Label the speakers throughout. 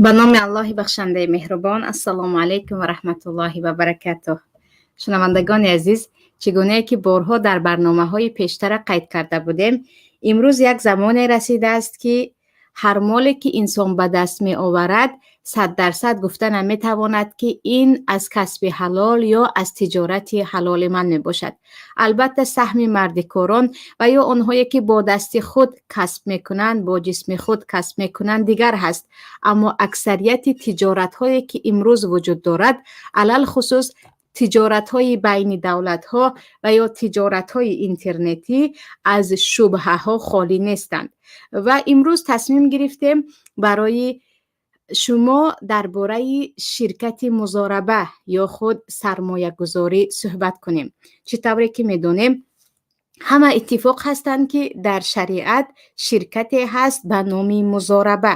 Speaker 1: Ба номи Аллоҳи бахшандаи меҳрубон. Ассалому алайкум ва раҳматуллоҳи ва баракатуҳ. Шунавандагони азиз, чӣ гунае ки борҳо дар барномаҳои пештара қайд карда будем, имрӯз як замоне расидааст, ки ҳар моле ки инсон ба даст меоварад, 100% гуфта наметавонад, ки ин аз касби ҳалол ё аз тиҷорати ҳалоли ман мебошад. Албатта, саҳми мардикорон ва ё онҳое ки бо дасти худ касб мекунанд, бо ҷисми худ касб мекунанд, дигар ҳаст, аммо аксарияти тиҷоратҳое ки имрӯз вуҷуд дорад, алалхусус тиҷоратҳои байни давлатҳо ва ё тиҷоратҳои интернетӣ, аз шубҳаҳо холӣ нестанд. Ва имрӯз тасмим гирифтем барои шумо дар бораи ширкати музораба ё худ сармоягузорӣ суҳбат кунем. Чӣ тавре ки медонем, ҳама иттифоқ ҳастанд, ки дар шариат ширкате ҳаст ба номи музораба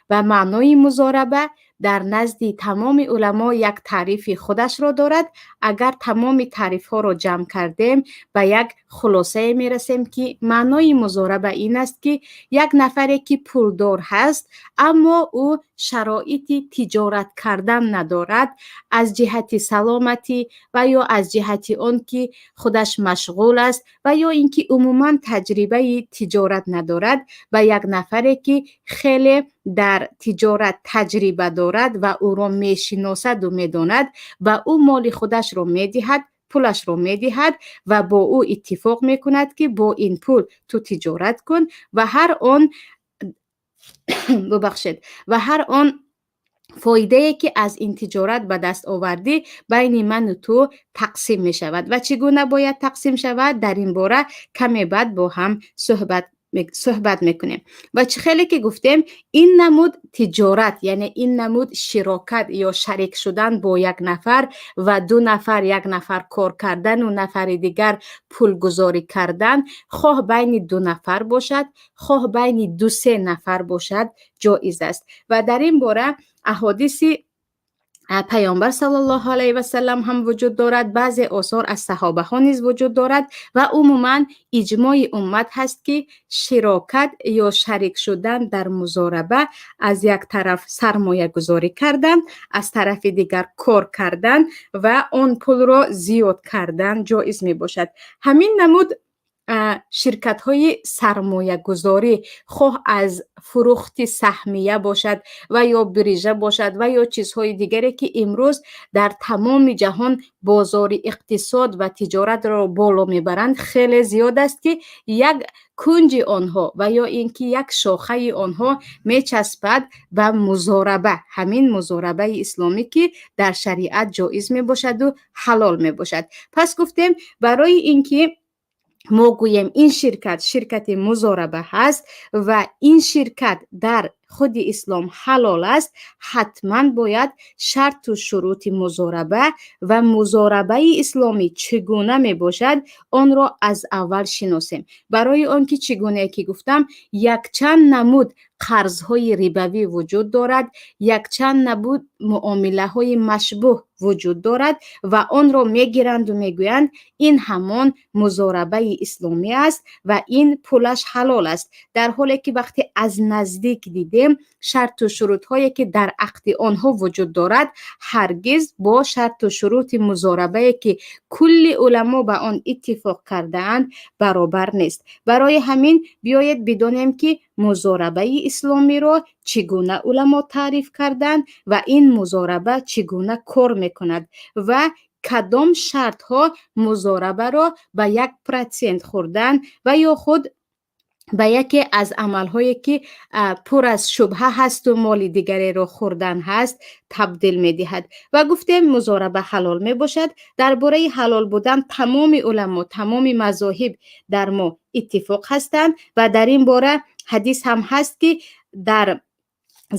Speaker 1: ва маънои музораба дар назди тамоми уламо як таърифи худашро дорад. Агар тамоми таърифҳоро ҷамъ кардем, ба як хулосае мерасем, ки маънои музораба ин аст, ки як нафаре ки пулдор ҳаст, аммо ӯ шароити тиҷорат кардан надорад аз ҷиҳати саломатӣ ва ё аз ҷиҳати он ки худаш машғул аст ва ё ин ки умуман таҷрибаи тиҷорат надорад, ба як нафаре ки хеле дар тиҷорат таҷриба дорад ва ӯро мешиносаду медонад, ба ӯ моли худашро медиҳад, пулашро медиҳад ва бо ӯ иттифоқ мекунад, ки бо ин пул ту тиҷорат кун ва ҳар он, бубахшед, ва ҳар он фоидае ки аз ин тиҷорат ба даст овардӣ, байни ману ту тақсим мешавад. Ва чӣ гуна бояд тақсим шавад, дар ин бора каме баъд бо ҳам суҳбат мекунем. Ва чӣ хеле ки гуфтем, ин намуд тиҷорат, яъне ин намуд широкат ё шарик шудан бо як нафар ва ду нафар, як нафар кор кардану нафари дигар пулгузорӣ кардан, хоҳ байни ду нафар бошад, хоҳ байни ду-се нафар бошад, ҷоиз аст. Ва дар ин бора аҳодиси паёмбар саллаллоҳу алайҳи васалам ҳам вуҷуд дорад, баъзе осор аз саҳобаҳо низ вуҷуд дорад ва умуман иҷмои уммат ҳаст, ки широкат ё шарик шудан дар музораба, аз як тараф сармоягузорӣ кардан, аз тарафи дигар кор кардан ва он пулро зиёд кардан ҷоиз мебошад. Ҳамин намуд ширкатҳои сармоягузорӣ, хоҳ аз фурӯхти саҳмия бошад ва ё биржа бошад ва ё чизҳои дигаре, ки имрӯз дар тамоми ҷаҳон бозори иқтисод ва тиҷоратро боло мебаранд, хеле зиёд аст, ки як кунҷи онҳо ва ё ин ки як шохаи онҳо мечаспад ба музораба, ҳамин музорабаи исломӣ, ки дар шариат ҷоиз мебошаду ҳалол мебошад. Пас гуфтем, барои ин ки мо гӯем ин ширкат ширкати музораба ҳаст ва ин ширкат дар худи ислом ҳалол аст, ҳатман бояд шарту шурути музораба ва музорабаи исломӣ чӣ гуна мебошад, онро аз аввал шиносем. Барои он ки чӣ гунае ки гуфтам, якчанд намуд қарзҳои рибавӣ вуҷуд дорад, якчанд намуд муомилаҳои машбуҳ вуҷуд дорад ва онро мегиранду мегӯянд, ин ҳамон музорабаи исломӣ аст ва ин пулаш ҳалол аст, дар ҳоле ки вақте аз наздик дидем, шарту шурутҳое ки дар ақди онҳо вуҷуд дорад, ҳаргиз бо шарту шурути музорабае ки кулли уламо ба он иттифоқ кардаанд, баробар нест. Барои ҳамин биёед бидонем, ки музорабаи исломиро чӣ гуна уламо таъриф карданд ва ин музораба чӣ гуна кор мекунад ва кадом шартҳо музорабаро ба 1% хӯрдан ва ё худ ба яке аз амалҳое ки пур аз шубҳа ҳасту моли дигареро хӯрдан ҳаст, табдил медиҳад. Ва гуфтем, музораба ҳалол мебошад. Дар бораи ҳалол будан тамоми уламо, тамоми мазоҳиб дар мо иттифоқ ҳастанд ва дар ин бора ҳадис ҳам ҳаст, ки дар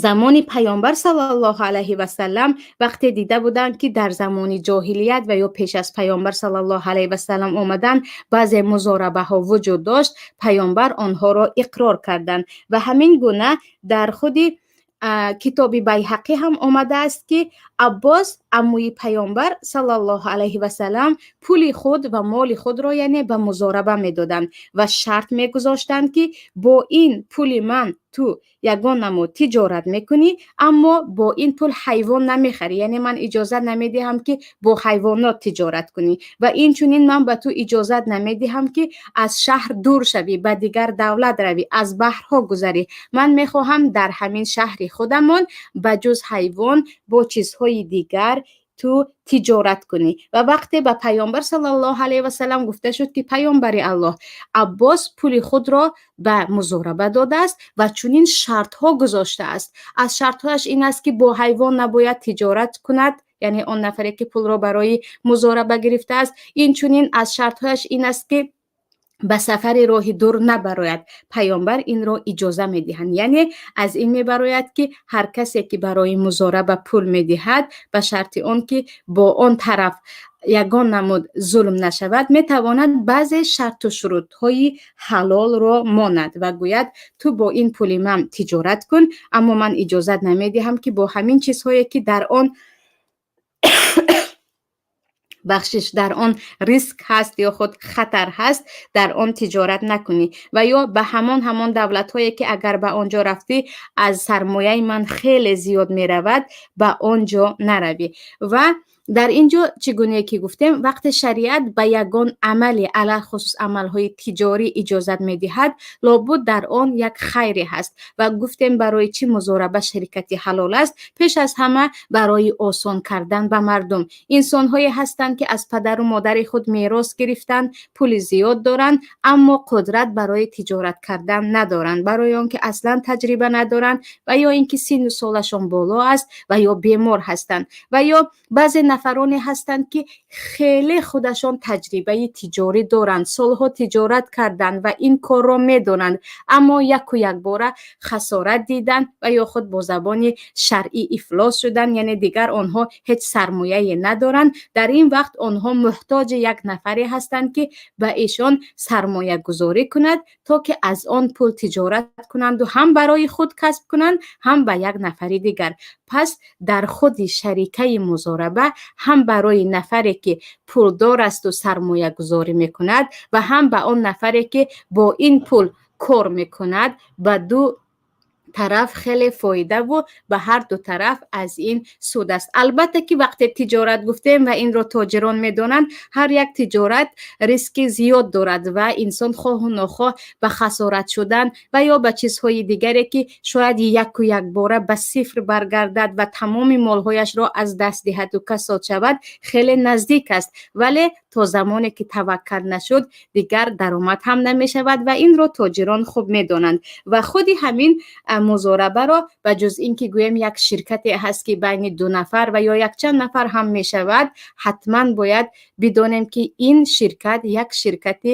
Speaker 1: замони паёмбар саллаллоҳу алайҳи васалам вақте дида буданд, ки дар замони ҷоҳилият ва ё пеш аз паёмбар саллаллоҳу алайҳи васалам омадан баъзе музорабаҳо вуҷуд дошт, паёмбар онҳоро иқрор карданд. Ва ҳамин гуна дар худи китоби Байҳақӣ ҳам омадааст, ки Аббос Аммӯи Паёмбар саллаллоҳу алайҳи васалам пули худ ва моли худро, яъне, ба музораба медоданд ва шарт мегузоштанд, ки бо ин пули ман ту ягон намуд тиҷорат мекунӣ, аммо бо ин пул ҳайвон намехарӣ, яъне ман иҷозат намедиҳам, ки бо ҳайвонот тиҷорат кунӣ, ва инчунин ман ба ту иҷозат намедиҳам, ки аз шаҳр дур шавӣ, ба дигар давлат равӣ, аз баҳрҳо гузарӣ. Ман мехоҳам дар ҳамин шаҳри худамон ба ҷуз ҳайвон бо чизҳои дигар ту тиҷорат кунӣ. Ва вақте ба Паёмбар саллаллоҳу алайҳи васалам гуфта шуд, ки Паёмбари Аллоҳ, Аббос пули худро ба музораба додааст ва чунин шартҳо гузоштааст, аз шартҳояш ин аст, ки бо ҳайвон набояд тиҷорат кунад, яъне он нафаре, ки пулро барои музораба гирифтааст, инчунин аз шартҳояш ин аст, ки ба сафари роҳи дур набарояд, Паёмбар инро иҷоза медиҳанд. Яъне аз ин мебарояд, ки ҳар касе, ки барои музораба пул медиҳад, ба шарти он ки бо он тараф ягон намуд зулм нашавад, метавонад баъзе шарту шурутҳои ҳалолро монад ва гӯяд: ту бо ин пули ман тиҷорат кун, аммо ман иҷозат намедиҳам, ки бо ҳамин чизҳое, ки дар он, бахшиш, дар он риск ҳаст ё худ хатар ҳаст, дар он тиҷорат накунӣ ва ё ба ҳамон давлатҳое, ки агар ба он ҷо рафтӣ, аз сармояи ман хеле зиёд меравад, ба он ҷо наравӣ. Ва дар ин ҷо, чӣ гунае ки гуфтем, вақте шариат ба ягон амале, алалхусус амалҳои тиҷорӣ, иҷозат медиҳад, лобуд дар он як хайре ҳаст. Ва гуфтем, барои чӣ музораба ширкати ҳалол аст? Пеш аз ҳама барои осон кардан ба мардум. Инсонҳое ҳастанд, ки аз падару модари худ мерос гирифтанд, пули зиёд доранд, аммо қудрат барои тиҷорат кардан надоранд, барои он ки аслан таҷриба надоранд ва ё ин ки синну солашон боло аст ва ё бемор ҳастанд. Ва ё баъзе нафароне ҳастанд, ки хеле худашон таҷрибаи тиҷорӣ доранд, солҳо тиҷорат карданд ва ин корро медонанд, аммо яку якбора хасорат диданд ва ё худ бо забони шаръӣ ифлос шуданд, яъне дигар онҳо ҳеҷ сармояе надоранд. Дар ин вақт онҳо муҳтоҷи як нафаре ҳастанд, ки ба эшон сармоягузорӣ кунад, то ки аз он пул тиҷорат кунанду ҳам барои худ касб кунанд, ҳам ба як нафари дигар. Пас дар худи шарикаи музораба ҳам барои нафаре, ки пулдор асту сармоягузорӣ мекунад, ва ҳам ба он нафаре, ки бо ин пул кор мекунад, ба ду тараф хеле фоидаву ба ҳар ду тараф аз ин суд аст. Албатта, ки вақте тиҷорат гуфтем, ва инро тоҷирон медонанд, ҳар як тиҷорат риски зиёд дорад ва инсон хоҳу нохоҳ ба хасорат шудан ва ё ба чизҳои дигаре, ки шояд яку якбора ба сифр баргардад ва тамоми молҳояшро аз даст диҳаду касод шавад, хеле наздик аст. Вале то замоне ки таваккал нашуд, дигар даромад ҳам намешавад ва инро тоҷирон хуб медонанд. Ва худи ҳамин музорабаро, ба ҷуз ин ки гӯем як ширкате ҳаст, ки байни ду нафар ва ё якчанд нафар ҳам мешавад, ҳатман бояд бидонем, ки ин ширкат як ширкати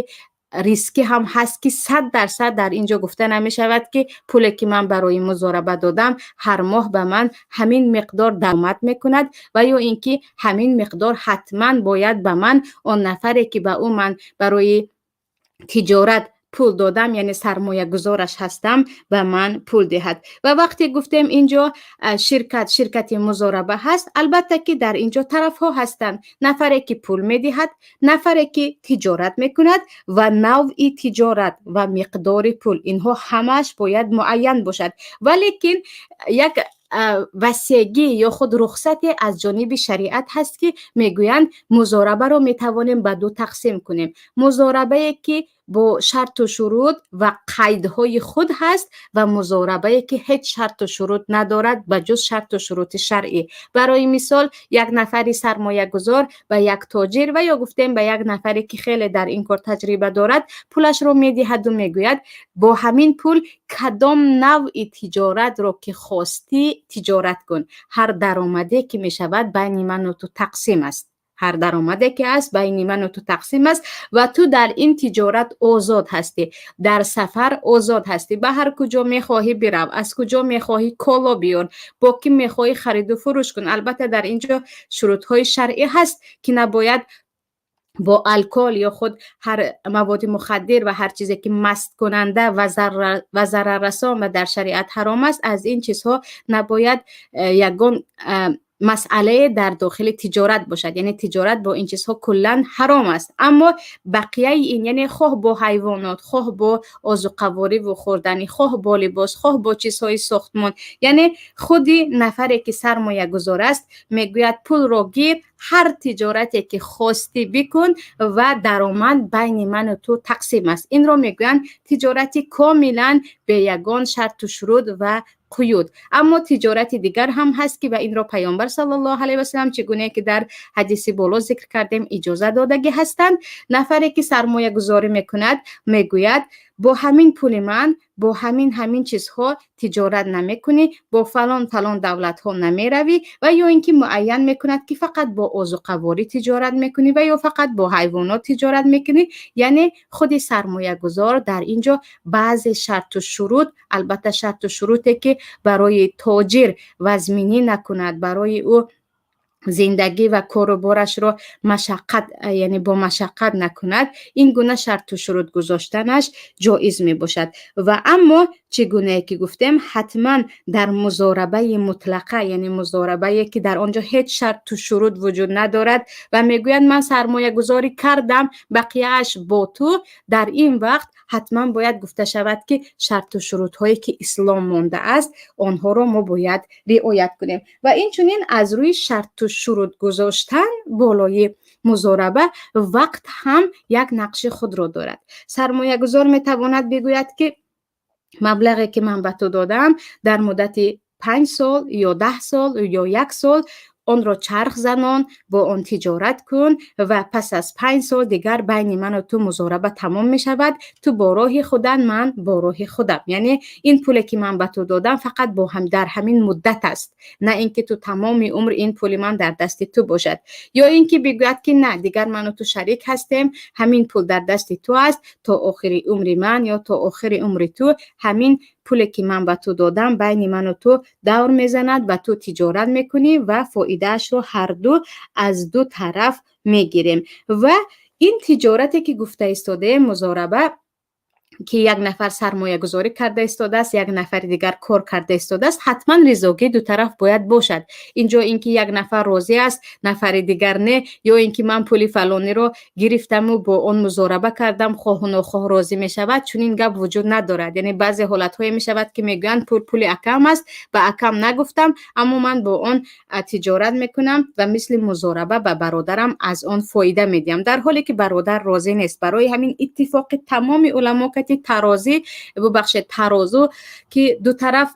Speaker 1: рискӣ ҳам ҳаст, ки 100% дар ин ҷо гуфта намешавад, ки пуле, ки ман барои музораба додам, ҳар моҳ ба ман ҳамин миқдор даромад мекунад ва ё ин ки ҳамин миқдор ҳатман бояд ба ман он нафаре, ки ба ӯ ман барои тиҷорат пул додам, яъне сармоягузораш ҳастам, ба ман пул диҳад. Ва вақте гуфтем, ин ҷо ширкат ширкати музораба ҳаст, албатта, ки дар ин ҷо тарафҳо ҳастанд: нафаре, ки пул медиҳад, нафаре, ки тиҷорат мекунад, ва навъи тиҷорат ва миқдори пул. Инҳо ҳамааш бояд муайян бошад. Валекин як васеъгӣ ё худ рухсате аз ҷониби шариат ҳаст, ки мегӯянд, музорабаро метавонем ба ду тақсим кунем: музорабае, ки бо шарту шурут ва қайдҳои худ ҳаст, ва музорабае, ки ҳеҷ шарту шурут надорад, ба ҷуз шарту шурути шаръӣ. Барои мисол, як нафари сармоягузор ба як тоҷир ва ё гуфтем, ба як нафаре, ки хеле дар ин кор таҷриба дорад, пулашро медиҳаду мегӯяд: бо ҳамин пул кадом навъи тиҷоратро ки хостӣ, тиҷорат кун. Ҳар даромаде, ки мешавад, байни ману ту тақсим аст. Ҳар даромаде, ки аст, байни ману ту тақсим аст ва ту дар ин тиҷорат озод ҳастӣ, дар сафар озод ҳастӣ, ба ҳар куҷо мехоҳӣ бирав, аз куҷо мехоҳӣ коло биёр, бо кӣ мехоҳӣ хариду фурӯш кун. Албатта, дар ин ҷо шурутҳои шаръӣ ҳаст, ки набояд бо алкогол ё худ ҳар маводи мухаддир ва ҳар чизе, ки масткунанда ва зараррасон ва дар шариат ҳаром аст, аз ин чизҳо набояд ягон Масъалае дар дохили тиҷорат бошад, яъне тиҷорат бо ин чизҳо куллан ҳаром аст. Аммо бақияи ин, яъне хоҳ бо ҳайвонот, хоҳ бо озуқавориву хӯрданӣ, хоҳ бо либос, хоҳ бо чизҳои сохтмон, яъне худи нафаре ки сармоягузор аст, мегӯяд: «Пулро гир, ҳар тиҷорате ки хостӣ бикун ва даромад байни ману ту тақсим аст». Инро мегӯянд тиҷорати комилан бе ягон шарту шурут ва қуюд. Аммо тиҷорати дигар ҳам ҳаст, ки ва инро Паёмбар саллаллоҳу алайҳи васалам, чӣ гуне ки дар ҳадиси боло зикр кардем, иҷоза додагӣ ҳастанд. Нафаре ки сармоягузорӣ мекунад, мегӯяд: «Бо ҳамин пули ман бо ҳамин чизҳо тиҷорат намекунӣ, бо фалон фалон давлатҳо намеравӣ», ва ё ин ки муайян мекунад, ки фақат бо озуқаворӣ тиҷорат мекунӣ ва ё фақат бо ҳайвонот тиҷорат мекунӣ. Яъне худи сармоягузор дар ин ҷо баъзе шарту шурут, албатта шарту шуруте ки барои тоҷир вазминӣ накунад, барои ӯ зиндагӣ ва кору борашро машаққат, яъне бо машаққат накунад, ин гуна шарту шурут гузоштанаш ҷоиз мебошад. Ва аммо, чӣ гунае ки гуфтем, ҳатман дар музорабаи мутлақа, яъне музорабае ки дар он ҷо ҳеҷ шарту шурут вуҷуд надорад ва мегӯяд: «Ман сармоягузорӣ кардам, бақияаш бо ту», дар ин вақт ҳатман бояд гуфта шавад, ки шарту шурутҳое ки ислом мондааст, онҳоро мо бояд риоят кунем. Ва инчунин аз рӯи шарту шурут гузоштан болои музораба вақт ҳам як нақши худро дорад. Сармоягузор метавонад бигӯяд, ки маблағе ки ман ба ту додам, дар муддати 5 сол ё 10 сол ё як сол онро чарх занон, бо он тиҷорат кун ва пас аз 5 сол дигар байни ману ту музораба тамом мешавад, ту бо роҳи худат, ман бо роҳи худам. Яъне ин пуле ки ман ба ту додам, фақат бо ҳам дар ҳамин муддат аст, на ин ки ту тамоми умр ин пули ман дар дасти ту бошад. Ё ин ки бигӯяд, ки на, дигар ману ту шарик ҳастем, ҳамин пул дар дасти ту аст то охири умри ман ё то охири умри ту. Ҳамин пуле ки ман ба ту додам, байни ману ту давр мезанад ва ту тиҷорат мекунӣ ва фоидаашро ҳарду аз ду тараф мегирем. Ва ин тиҷорате ки гуфта истодаем, музораба, ки як нафар сармоягузорӣ карда истодааст, як нафари дигар кор карда истодааст, ҳатман ризогии ду тараф бояд бошад. Инҷо ин ки як нафар розӣ аст, нафари дигар не, ё ин ки ман пули фалониро гирифтаму бо он музораба кардам, хоҳу нохоҳ розӣ мешавад, чунин гап вуҷуд надорад. Яъне баъзе ҳолатҳое мешавад, ки мегӯянд: «Пул пули акам аст, ба акам нагуфтам, аммо ман бо он тиҷорат мекунам ва мисли музораба ба бародарам аз он фоида медиҳам», дар ҳоле ки бародар розӣ нест. Барои ҳамин иттифоқи тамоми уламо кати тарозӣ, бубахшед, тарозу, ки ду тараф,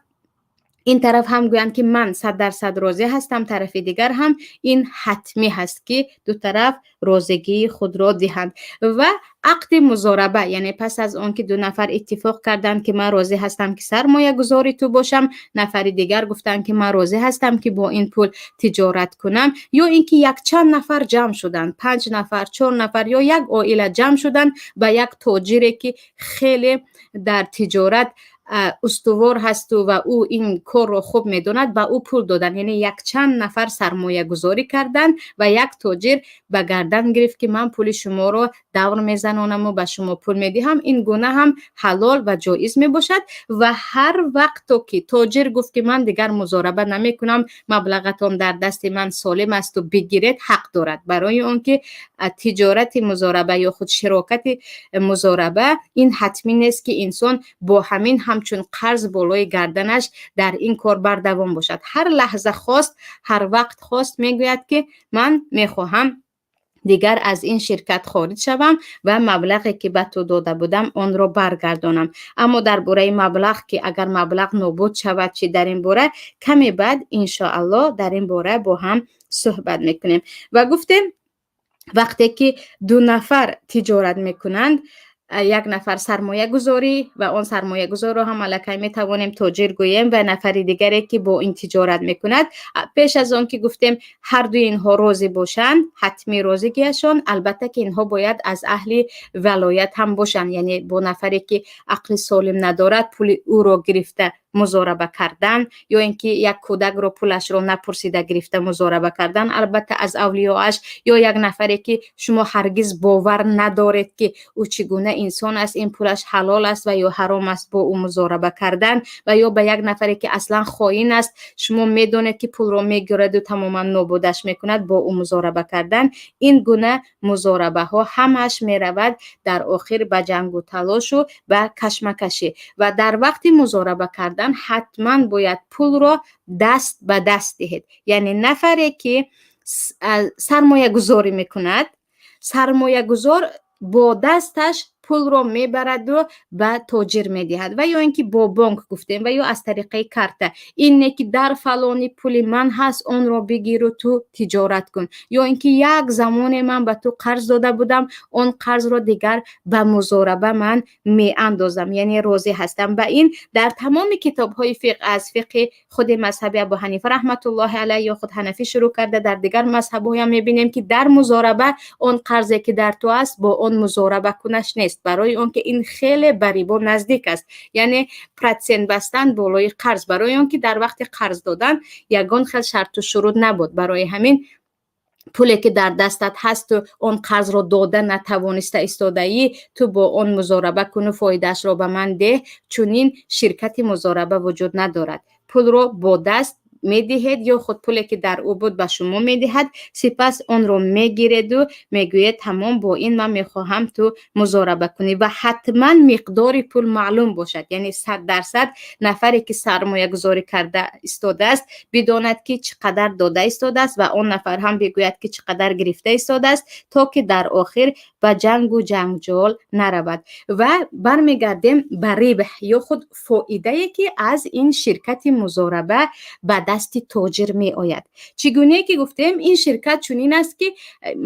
Speaker 1: ин тараф ҳам гӯянд, ки ман 100% розӣ ҳастам, тарафи дигар ҳам, ин ҳатмӣ ҳаст, ки ду тараф розигии худро диҳанд. Ва ақди музораба, яъне пас аз он ки ду нафар иттифоқ карданд, ки ман розӣ ҳастам, ки сармоягузори ту бошам, нафари дигар гуфтанд, ки ман розӣ ҳастам, ки бо ин пул тиҷорат кунам, ё ин ки якчанд нафар ҷамъ шуданд, панҷ нафар, чор нафар ё як оила ҷамъ шуданд, ба як тоҷире ки хеле дар тиҷорат устувор ҳасту ва ӯ ин корро хуб медонад, ба ӯ пул доданд. Яъне якчанд нафар сармоягузорӣ карданд ва як тоҷир ба гардан гирифт, ки ман пули шуморо давр мезанонаму ба шумо пул медиҳам. Ин гуна ҳам ҳалол ва ҷоиз мебошад. Ва ҳар вақто ки тоҷир гуфт, ки ман дигар музораба намекунам, маблағатон дар дасти ман солим асту бигиред, ҳақ дорад, барои он ки тиҷорати музораба ё худ широкати музораба ин ҳатмӣ нест, ки инсон бо ҳамин ҳамчун қарз болои гарданаш дар ин кор бардавом бошад. Ҳар лаҳза хост, ҳар вақт хост, мегӯяд, ки ман мехоҳам дигар аз ин ширкат хориҷ шавам ва маблағе ки ба ту дода будам, онро баргардонам. Аммо дар бораи маблағ, ки агар маблағ нобуд шавад чӣ, дар ин бора каме баъд, иншоаллоҳ, дар ин бора бо ҳам суҳбат мекунем. Ва гуфтем, вақте ки ду нафар тиҷорат мекунанд, як нафар сармоягузорӣ ва он сармоягузорро ҳам аллакай метавонем тоҷир гӯем, ва нафари дигаре ки бо ин тиҷорат мекунад, пеш аз он ки гуфтем, ҳардуи инҳо розӣ бошанд, ҳатмӣ розигиашон, албатта ки инҳо бояд аз аҳли валоят ҳам бошанд. Яъне бо нафаре ки ақли солим надорад, пули ӯро гирифта. музораба кардан, ё ин ки як кӯдакро пулашро напурсида гирифта музораба кардан, албатта аз авлиёаш, ё як нафаре, ки шумо ҳаргиз бовар надоред, ки ӯ чӣ гуна инсон аст, ин пулаш ҳалол аст ва ё ҳаром аст, бо ӯ музораба кардан, ва ё ба як нафаре, ки аслан хоин аст, шумо медонед, ки пулро мегираду тамоман нобудаш мекунад, бо ӯ музораба кардан. Ин гуна музорабаҳо ҳамааш меравад дар охир ба ҷангу талошу ба кашмакашӣ. Ва дар вақти музораба кардан ҳатман бояд пулро даст ба даст диҳед, яъне нафаре, ки сармоягузорӣ мекунад, сармоягузор бо дасташ пулро мебараду ба тоҷир медиҳад, ва ё ин ки бо бонк гуфтем, ва ё аз тариқаи карта. Ин не ки дар фалони пули ман ҳаст, онро бигиру ту тиҷорат кун, ё ин ки як замоне ман ба ту қарз дода будам, он қарзро дигар ба музораба ман меандозам, яъне розӣ ҳастам ба ин. Дар тамоми китобҳои фиқҳ, аз фиқҳи худи мазҳаби Абу Ҳанифа раҳматуллоҳи алайҳ ё худ ҳанафӣ шурӯъ карда, дар дигар мазҳабҳоям мебинем, ки дар музораба он қарзе, ки дар ту аст, бо он музораба кунаш нест, барои он ки ин хеле ба рибо наздик аст, яъне процент бастан болои қарз, барои он ки дар вақти қарз додан ягон хел шарту шурут набуд. Барои ҳамин пуле, ки дар дастат ҳасту он қарзро дода натавониста истодаӣ, ту бо он музораба куну фоидаашро ба ман деҳ, чунин ширкати музораба вуҷуд надорад. Пулро бо даст медиҳед ё худ пуле, ки дар ӯ буд, ба шумо медиҳад, сипас онро мегиреду мегӯед: «Тамом, бо ин ман мехоҳам ту музораба кунӣ». Ва ҳатман миқдори пул маълум бошад, яъне 100% нафаре, ки сармоягузорӣ карда истодааст, бидонад, ки чӣ қадар дода истодааст, ва он нафар ҳам бигӯяд, ки чӣ қадар гирифта истодааст, то ки дар охир ба ҷангу ҷанҷол наравад. Ва бармегардем ба рибҳ ё худ фоидае, ки аз ин ширкати музораба ба дасти тоҷир меояд. Чӣ гунае ки гуфтем, ин ширкат чунин аст, ки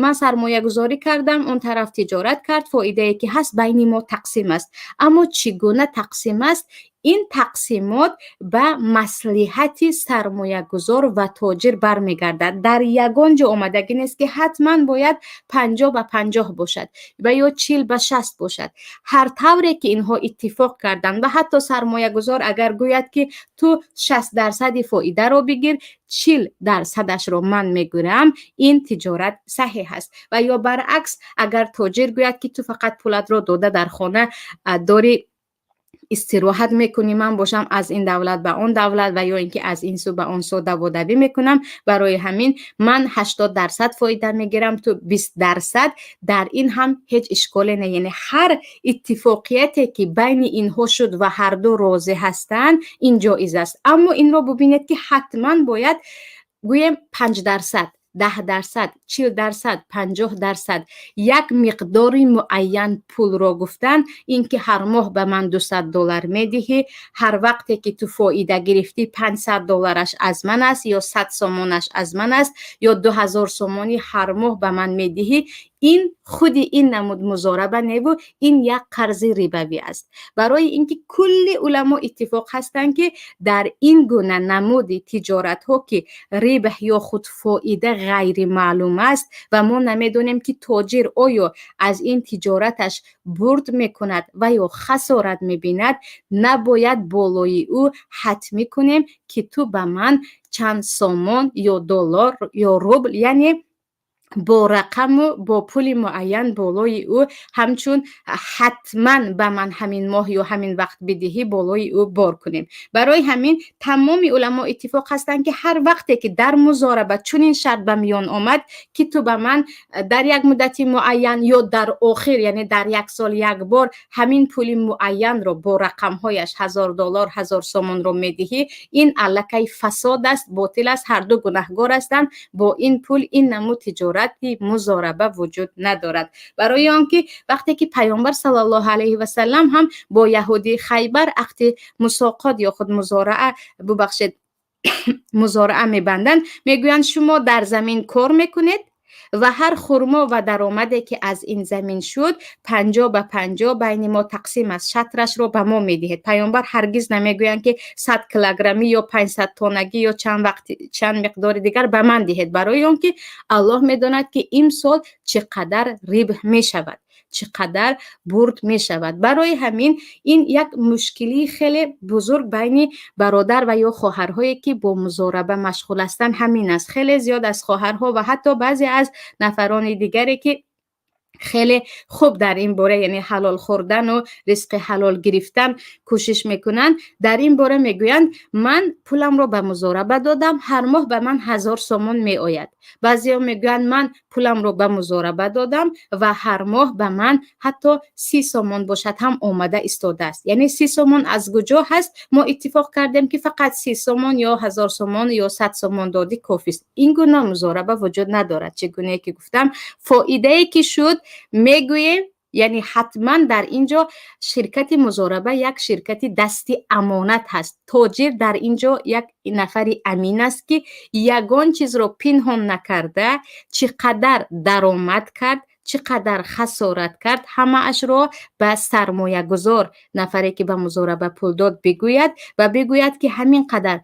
Speaker 1: ман сармоягузорӣ кардам, он тараф тиҷорат кард, фоидае, ки ҳаст, байни мо тақсим аст. Аммо чӣ гуна тақсим аст? Ин тақсимот ба маслиҳати сармоягузор ва тоҷир бармегардад. Дар ягон ҷо омадагӣ нест, ки ҳатман бояд 50 ба 50 бошад ва ё 40 ба 60 бошад. Ҳар тавре ки инҳо иттифоқ карданд, ва ҳатто сармоягузор агар гӯяд, ки ту 60 дарсади фоидаро бигир, 40 дарсадашро ман мегирам, ин тиҷорат саҳеҳ аст. Ва ё баръакс, агар тоҷир гӯяд, ки ту фақат пулатро дода, дар хона дорӣ, истироҳат мекунӣ, ман бошам аз ин давлат ба он давлат ва ё ин ки аз ин сӯ ба он сӯ даводавӣ мекунам, барои ҳамин ман 80% фоида мегирам, ту 20%, дар ин ҳам ҳеҷ ишколе не. Яъне ҳар иттифоқияте, ки байни инҳо шуд ва ҳарду розӣ ҳастанд, ин ҷоиз аст. Аммо инро бубинед, ки ҳатман бояд гӯем 5%, 10%, 40%, 50%, як миқдори муайян пулро гуфтан. Ин ки ҳар моҳ ба ман 200 доллар медиҳӣ, ҳар вақте ки ту фоида гирифтӣ, 500 доллараш аз ман аст, ё 100 сомонаш аз ман аст, ё 2000 сомонӣ ҳар моҳ ба ман медиҳӣ, ин худи ин намуд музораба неву ин як қарзи рибавӣ аст. Барои ин ки кулли уламо иттифоқ ҳастанд, ки дар ин гуна намуди тиҷоратҳо, ки рибҳ ё худ фоида ғайримаълум аст ва мо намедонем, ки тоҷир оё аз ин тиҷораташ бурд мекунад ва ё хасорат мебинад, набояд болои ӯ ҳатмӣ кунем, ки ту ба ман чанд сомон ё доллар ё рубл, яъне бо рақаму бо пули муайян болои ӯ ҳамчун ҳатман ба ман ҳамин моҳ ё ҳамин вақт бидиҳӣ, болои ӯ бор кунем. Барои ҳамин тамоми уламо иттифоқ ҳастанд, ки ҳар вақте ки дар музораба чунин шарт ба миён омад, ки ту ба ман дар як муддати муайян ё дар охир, яъне дар як сол як бор, ҳамин пули муайянро бо рақамҳояш, 1000 доллар, 1000 сомонро медиҳӣ, ин аллакай фасод аст, ботил аст, ҳарду гунаҳгор ҳастанд. Бо ин пул ин намуд тиҷорати музораба вуҷуд надорад. Барои он ки вақте ки Паёмбар саллаллоҳу алайҳи васаллам ҳам бо яҳудии Хайбар ақди мусоқот ё худ музораа, бубахшед, музораа мебанданд, мегӯянд: «Шумо дар замин кор мекунед ва ҳар хурмо ва даромаде, ки аз ин замин шуд, 50 ба 50 байни мо тақсим аст, шатрашро ба мо медиҳед». Паёмбар ҳаргиз намегӯянд, ки 100 килограммӣ ё 500 тоннагӣ ё чанд вақт, чанд миқдори дигар ба ман диҳед, барои он ки Аллоҳ медонад, ки имсол чӣ қадар рибҳ мешавад. Чӣ қадар бурд мешавад. Барои ҳамин ин як мушкилии хеле бузург байни бародар ва ё хоҳарҳое, ки бо музораба машғул ҳастанд, ҳамин аст. Хеле зиёд аз хоҳарҳо ва ҳатто баъзе аз нафарони дигаре, ки хеле хуб дар ин бора, яъне ҳалол хӯрдану ризқи ҳалол гирифтан кӯшиш мекунанд, дар ин бора мегӯянд: «Ман пуламро ба музораба додам, ҳар моҳ ба ман 1000 сомон меояд». Баъзеҳо мегӯянд: «Ман пуламро ба музораба додам ва ҳар моҳ ба ман ҳатто 30 сомон бошад ҳам омада истодааст». Яъне 30 сомон аз куҷо ҳаст? Мо иттифоқ кардем, ки фақат 30 сомон ё 1000 сомон ё 100 сомон додӣ, кофист. Ин гуна музораба вуҷуд надорад. Чӣ гунае ки гуфтам, фоидае ки шуд, мегӯем. Яъне ҳатман дар ин ҷо ширкати музораба як ширкати дасти амонат ҳаст. Тоҷир дар ин ҷо як нафари амин аст, ки ягон чизро пинҳон накарда, чӣ қадар даромад кард, чӣ қадар хасорат кард, ҳамаашро ба сармоягузор, нафаре ки ба музораба пул дод, бигӯяд ва бигӯяд, ки ҳамин қадар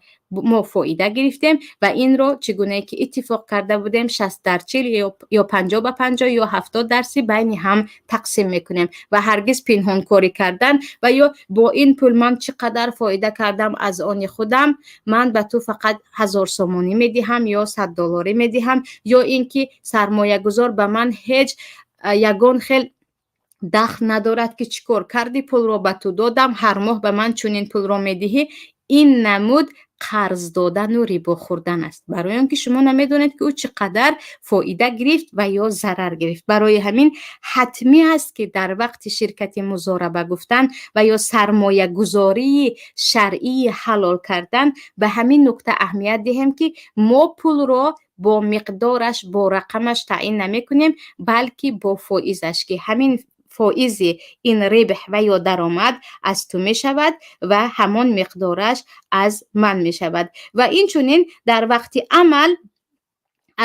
Speaker 1: мо фоида гирифтем ва инро чӣ гунае ки иттифоқ карда будем, 60 дар 40 ё 50 ба 50 ё 70 дар 30 байни ҳам тақсим мекунем. Ва ҳаргиз пинҳонкорӣ кардан ва ё бо ин пул ман чӣ қадар фоида кардам, аз они худам, ман ба ту фақат 1000 сомонӣ медиҳам ё 100 доллорӣ медиҳам, ё ин ки сармоягузор ба ман ҳеҷ ягон хел дахл надорад, ки чӣ кор кардӣ, пулро ба ту додам, ҳар моҳ ба ман чунин пулро медиҳӣ, ин намуд қарз додану рибо хӯрдан аст, барои он ки шумо намедонед, ки ӯ чӣ қадар фоида гирифт ва ё зарар гирифт. Барои ҳамин ҳатмӣ аст, ки дар вақти ширкати музораба гуфтан ва ё сармоягузории шаръии ҳалол кардан ба ҳамин нукта аҳамият диҳем, ки мо пулро бо миқдораш, бо рақамаш таъин намекунем, балки бо фоизаш, ки ҳамин фоизи ин рибҳ ва ё даромад аз ту мешавад ва ҳамон миқдораш аз ман мешавад. Ва инчунин дар вақти амал,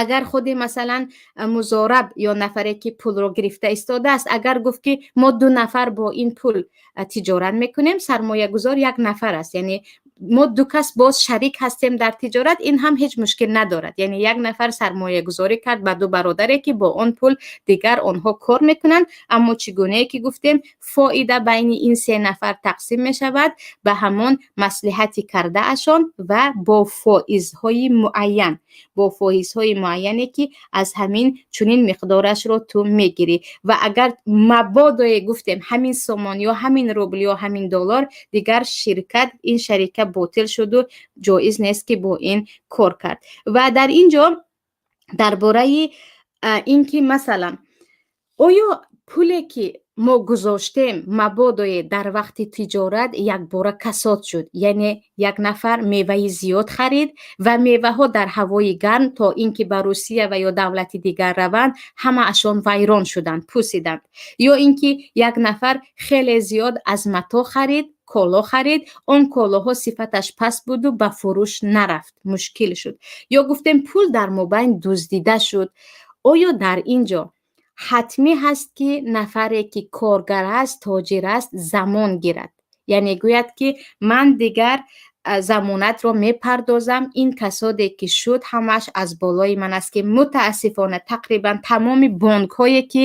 Speaker 1: агар худи, масалан, музораб ё нафаре, ки пулро гирифта истодааст, агар гуфт, ки мо ду нафар бо ин пул тиҷорат мекунем, сармоягузор як нафар аст, яъне мо ду кас боз шарик ҳастем дар тиҷорат, ин ҳам ҳеҷ мушкил надорад. Яъне як нафар сармоягузорӣ кард ба ду бародаре, ки бо он пул дигар онҳо кор мекунанд, аммо чӣ гунае ки гуфтем, фоида байни ин се нафар тақсим мешавад ба ҳамон маслиҳати кардаашон ва бо фоизҳои муайян, бо фоизҳои муайяне, ки аз ҳамин чунин миқдорашро ту мегирӣ. Ва агар мабодое, гуфтем, ҳамин сомон ё ҳамин рубл ё ҳамин доллар, дигар ширкат, ин шарика ботил шуду ҷоиз нест, ки бо ин кор кард. Ва дар ин ҷо дар бораи ин ки, масалан, оё пуле, ки мо гузоштем, мабодое дар вақти тиҷорат якбора касод шуд, яъне як нафар меваи зиёд харид ва меваҳо дар ҳавои гарм то ин ки ба Русия ва ё давлати дигар раванд, ҳамаашон вайрон шуданд, пусиданд, ё ин ки як нафар хеле зиёд аз матоъ харид, коло харид, он колоҳо сифаташ паст буду ба фурӯш нарафт, мушкил шуд, ё гуфтем, пул дар мобайн дуздида шуд, оё дар ин ҷо ҳатмӣ ҳаст, ки нафаре, ки коргар аст, тоҷир аст, замон гирад, яъне гӯяд, ки ман дигар замонатро мепардозам, ин касоде ки шуд, ҳамааш аз болои ман аст? Ки мутаассифона тақрибан тамоми бонкҳое, ки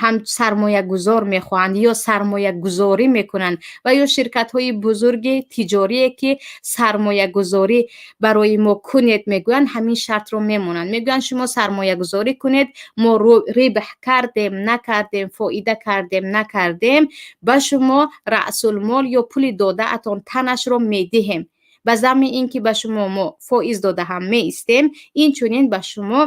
Speaker 1: ҳам сармоягузор мехоҳанд ё сармоягузорӣ мекунанд ва ё ширкатҳои бузурги тиҷорие, ки сармоягузорӣ барои мо кунед мегӯянд, ҳамин шартро мемонанд. Мегӯянд: «Шумо сармоягузорӣ кунед, мо рибҳ кардем, накардем, фоида кардем, накардем, ба шумо раъсулмол ё пули додаатон танашро медиҳем. Ба замми ин ки ба шумо мо фоиз дода ҳам меистем, инчунин ба шумо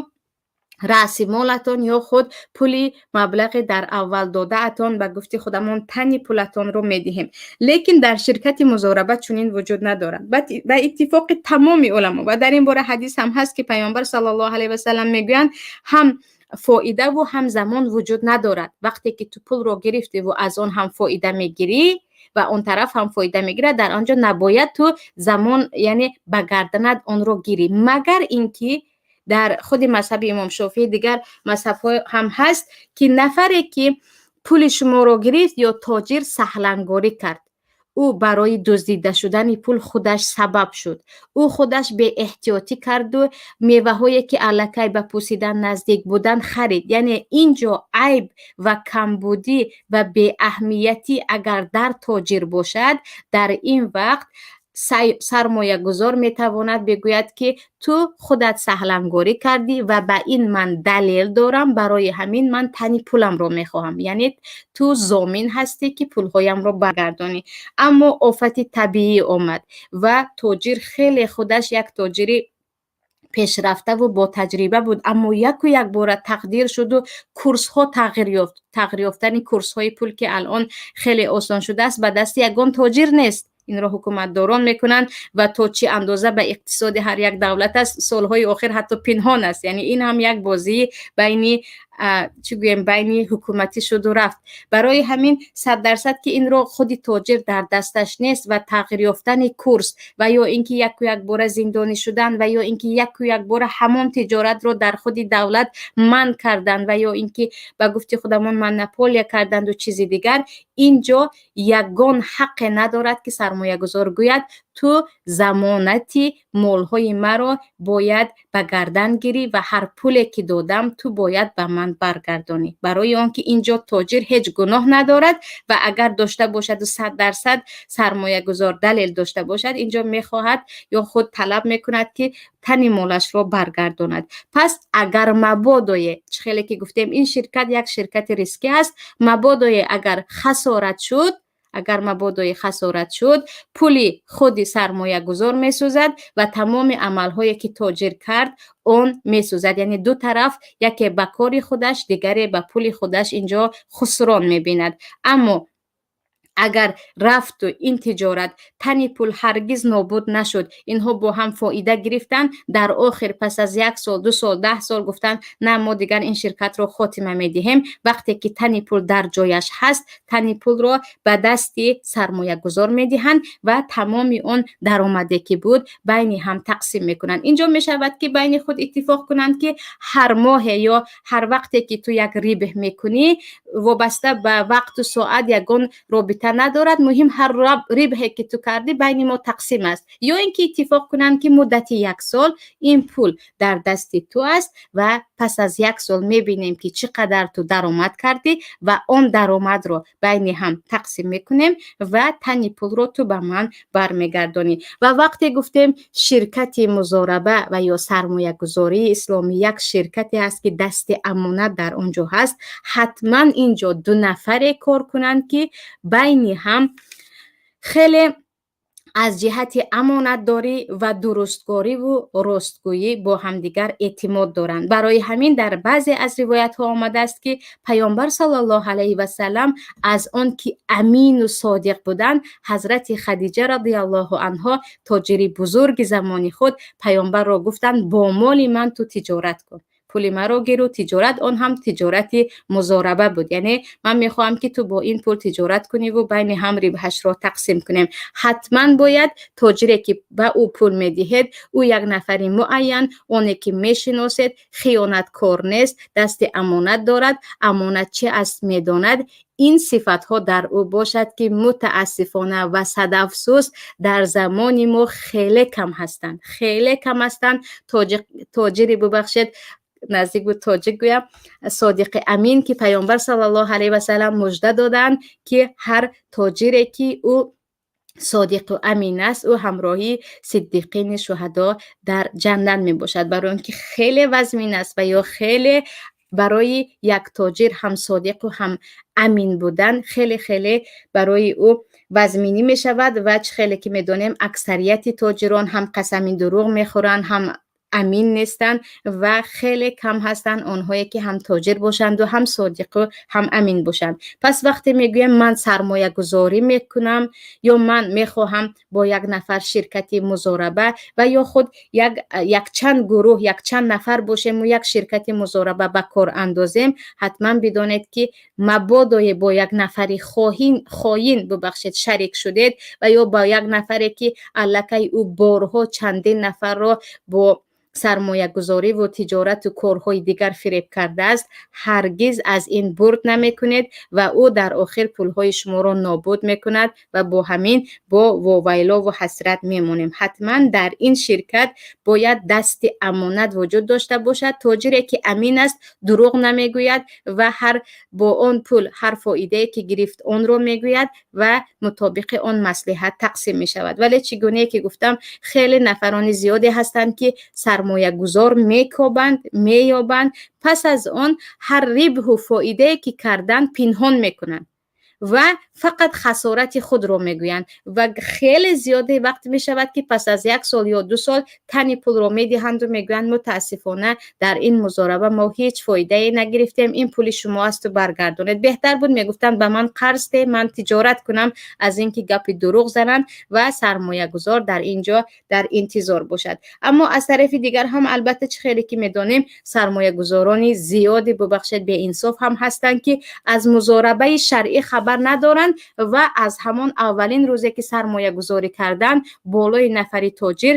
Speaker 1: раъси молатон ё худ пули маблағи дар аввал додаатон, ба гуфти худамон, тани пулатонро медиҳем». Лекин дар ширкати музораба чунин вуҷуд надорад. Ба иттифоқи тамоми уламо, ва дар ин бора ҳадис ҳам ҳаст, ки Паёмбар саллаллоҳу алайҳи васалам мегӯянд: «Ҳам фоидаву ҳам замон вуҷуд надорад». Вақте ки ту пулро гирифтиву аз он ҳам фоида мегирӣ ва он тараф ҳам фоида мегирад, дар он ҷо набояд ту замон, яъне ба гарданат онро гирӣ, магар ин ки дар худи мазҳаби Имом Шофеӣ, дигар мазҳабҳо ҳам ҳаст, ки нафаре, ки пули шуморо гирифт, ё тоҷир саҳлангорӣ кард. Ӯ барои дуздида шудани пул худаш сабаб шуд. Ӯ худаш беэҳтиётӣ карду меваҳое, ки аллакай ба пусидан наздик буданд, харид. Яъне ин ҷо айб ва камбудӣ ва беаҳамиятӣ агар дар тоҷир бошад, дар ин вақт сармоягузор метавонад бигӯяд, ки ту худат саҳлангорӣ кардӣ ва ба ин ман далел дорам, барои ҳамин ман тани пуламро мехоҳам, яъне ту зомин ҳастӣ, ки пулҳоямро баргардонӣ. Аммо офати табиӣ омад ва тоҷир хеле худаш як тоҷири пешрафтаву ботаҷриба буд, аммо яку якбора тақдир шуду курсҳо тағйир ёфт. Тағйир ёфтани курсҳои пул, ки алон хеле осон шудааст, ба дасти ягон тоҷир нест, инро ҳукуматдорон мекунанд ва то чӣ андоза ба иқтисоди ҳар як давлат аст, солҳои охир ҳатто пинҳон аст. Яъне ин ҳам як бозии байни, чӣ гӯем, байни ҳукуматӣ шуду рафт. Барои ҳамин 100%, ки инро худи тоҷир дар дасташ нест ва тағйир ёфтани курс ва ё ин ки яку якбора зиндонӣ шудан ва ё ин ки яку якбора ҳамон тиҷоратро дар худи давлат манъ кардан ва ё ин ки ба гуфти худамон монополия карданду чизи дигар, ин ҷо ягон ҳаққе надорад, ки сармоягузор гӯяд: «Ту замонати молҳои маро бояд ба гардан гирӣ ва ҳар пуле ки додам, ту бояд ба ман баргардонӣ», барои он ки ин ҷо тоҷир ҳеҷ гуноҳ надорад. Ва агар дошта бошаду 100% сармоягузор далел дошта бошад, ин ҷо мехоҳад ё худ талаб мекунад, ки тани молашро баргардонад. Пас агар мабодое, чӣ хеле ки гуфтем, ин ширкат як ширкати рискӣ аст, мабодое агар хасорат шуд, агар мабодои хасорат шуд, пули худи сармоягузор месӯзад ва тамоми амалҳое, ки тоҷир кард, он месӯзад. Яъне ду тараф, яке ба кори худаш, дигаре ба пули худаш, инҷо хусрон мебинад. Аммо агар рафту ин тиҷорат, тани пул ҳаргиз нобуд нашуд, инҳо бо ҳам фоида гирифтанд, дар охир пас аз як сол, 2 сол, 10 сол гуфтанд: «На, мо дигар ин ширкатро хотима медиҳем», вақте ки тани пул дар ҷояш ҳаст, тани пулро ба дасти сармоягузор медиҳанд ва тамоми он даромаде, ки буд, байни ҳам тақсим мекунанд. Инҷо мешавад, ки байни худ иттифоқ кунанд, ки ҳар моҳе ё ҳар вақте ки ту як рибҳ мекунӣ, вобаста ба вақту соат ягон робита надорад, муҳим ҳар рибҳе ки ту кардӣ, байни мо тақсим аст. Ё ин ки иттифоқ кунанд, ки муддати як сол ин пул дар дасти ту аст ва пас аз як сол мебинем, ки чӣ қадар ту даромад кардӣ ва он даромадро байни ҳам тақсим мекунем ва тани пулро ту ба ман бармегардонӣ. Ва вақте гуфтем, ширкати музораба ва ё сармоягузории исломӣ як ширкате аст, ки дасти амонат дар он ҷо ҳаст, ҳатман ин ҷо ду нафаре кор кунанд, ки байни ҳам хеле аз ҷиҳати амонатдорӣ ва дурустгориву ростгӯӣ бо ҳамдигар эътимод доранд. Барои ҳамин дар баъзе аз ривоятҳо омадааст, ки Паёмбар саллаллоҳу алайҳи васалам аз он ки амину содиқ буданд, ҳазрати Хадиҷа радиаллоҳу анҳо, тоҷири бузурги замони худ, Паёмбарро гуфтанд: «Бо моли ман ту тиҷорат кун, пули маро гиру тиҷорат». Он ҳам тиҷорати музораба буд, яъне ман мехоҳам, ки ту бо ин пул тиҷорат куниву байни ҳам рибҳашро тақсим кунем. Ҳатман бояд тоҷире, ки ба ӯ пул медиҳед, ӯ як нафари муайян, оне ки мешиносед, хиёнаткор нест, дасти амонат дорад, амонат чи аст медонад, ин сифатҳо дар ӯ бошад, ки мутаассифона ва садафсӯз дар замони мо хеле кам ҳастанд, хеле кам ҳастанд тоҷири, бубахшед, наздик буд тоҷик гӯям, содиқи амин, ки Паёмбар саллаллоҳу алайҳи васалам мужда доданд, ки ҳар тоҷире, ки ӯ содиқу амин аст, ӯ ҳамроҳи сиддиқини шуҳадо дар ҷаннат мебошад. Барои он ки хеле вазмин аст ва ё хеле барои як тоҷир ҳам содиқу ҳам амин будан хеле хеле барои ӯ вазминӣ мешавад. Ва чӣ хеле ки медонем, аксарияти тоҷирон ҳам қасами дурӯғ мехӯранд, ҳам амин нестанд ва хеле кам ҳастанд онҳое, ки ҳам тоҷир бошанду ҳам содиқу ҳам амин бошанд. Пас вақте мегӯям, ман сармоягузорӣ мекунам ё ман мехоҳам бо як нафар ширкати музораба ва ё худ якчанд гурӯҳ, якчанд нафар бошему як ширкати музораба ба кор андозем, ҳатман бидонед, ки мабодое бо як нафари хоин, бубахшед, шарик шудед ва ё бо як нафаре, ки аллакай ӯ борҳо чандин нафарро бо Сармоягузорӣ ву тиҷорату корҳои дигар фиреб кардааст, ҳаргиз аз ин бурд намекунед ва ӯ дар охир пулҳои шуморо нобуд мекунад ва бо ҳамин бо вовайлову ҳасрат мемонем. Ҳатман дар ин ширкат бояд дасти амонат вуҷуд дошта бошад. Тоҷире ки амин аст, дурӯғ намегӯяд ва ҳар бо он пул ҳар фоидае ки гирифт, онро мегӯяд ва мутобиқи он маслиҳат тақсим мешавад. Вале чӣ гунае ки гуфтам, хеле нафарони зиёде ҳастанд, ки сармоягузор мекобанд, меёбанд, пас аз он ҳар рибҳу фоидае ки карданд, пинҳон мекунанд ва фақат хасорати худро мегӯянд. Ва хеле зиёде вақт мешавад, ки пас аз як сол ё 2 сол тани пулро медиҳанду мегӯянд: «Мутаассифона, дар ин музораба мо ҳеҷ фоидае нагирифтем, ин пули шумо асту баргардонед». Беҳтар буд мегуфтанд: «Ба ман қарз де, ман тиҷорат кунам», аз ин ки гапи дурӯғ зананд ва сармоягузор дар ин ҷо дар интизор бошад. Аммо аз тарафи дигар ҳам, албатта, чӣ хеле ки медонем, сармоягузорони зиёде, бубахшед, беинсоф ҳам ҳастанд, ки аз музорабаи шаръӣ хабар надоранд ва аз ҳамон аввалин рӯзе ки сармоягузорӣ карданд, болои нафари тоҷир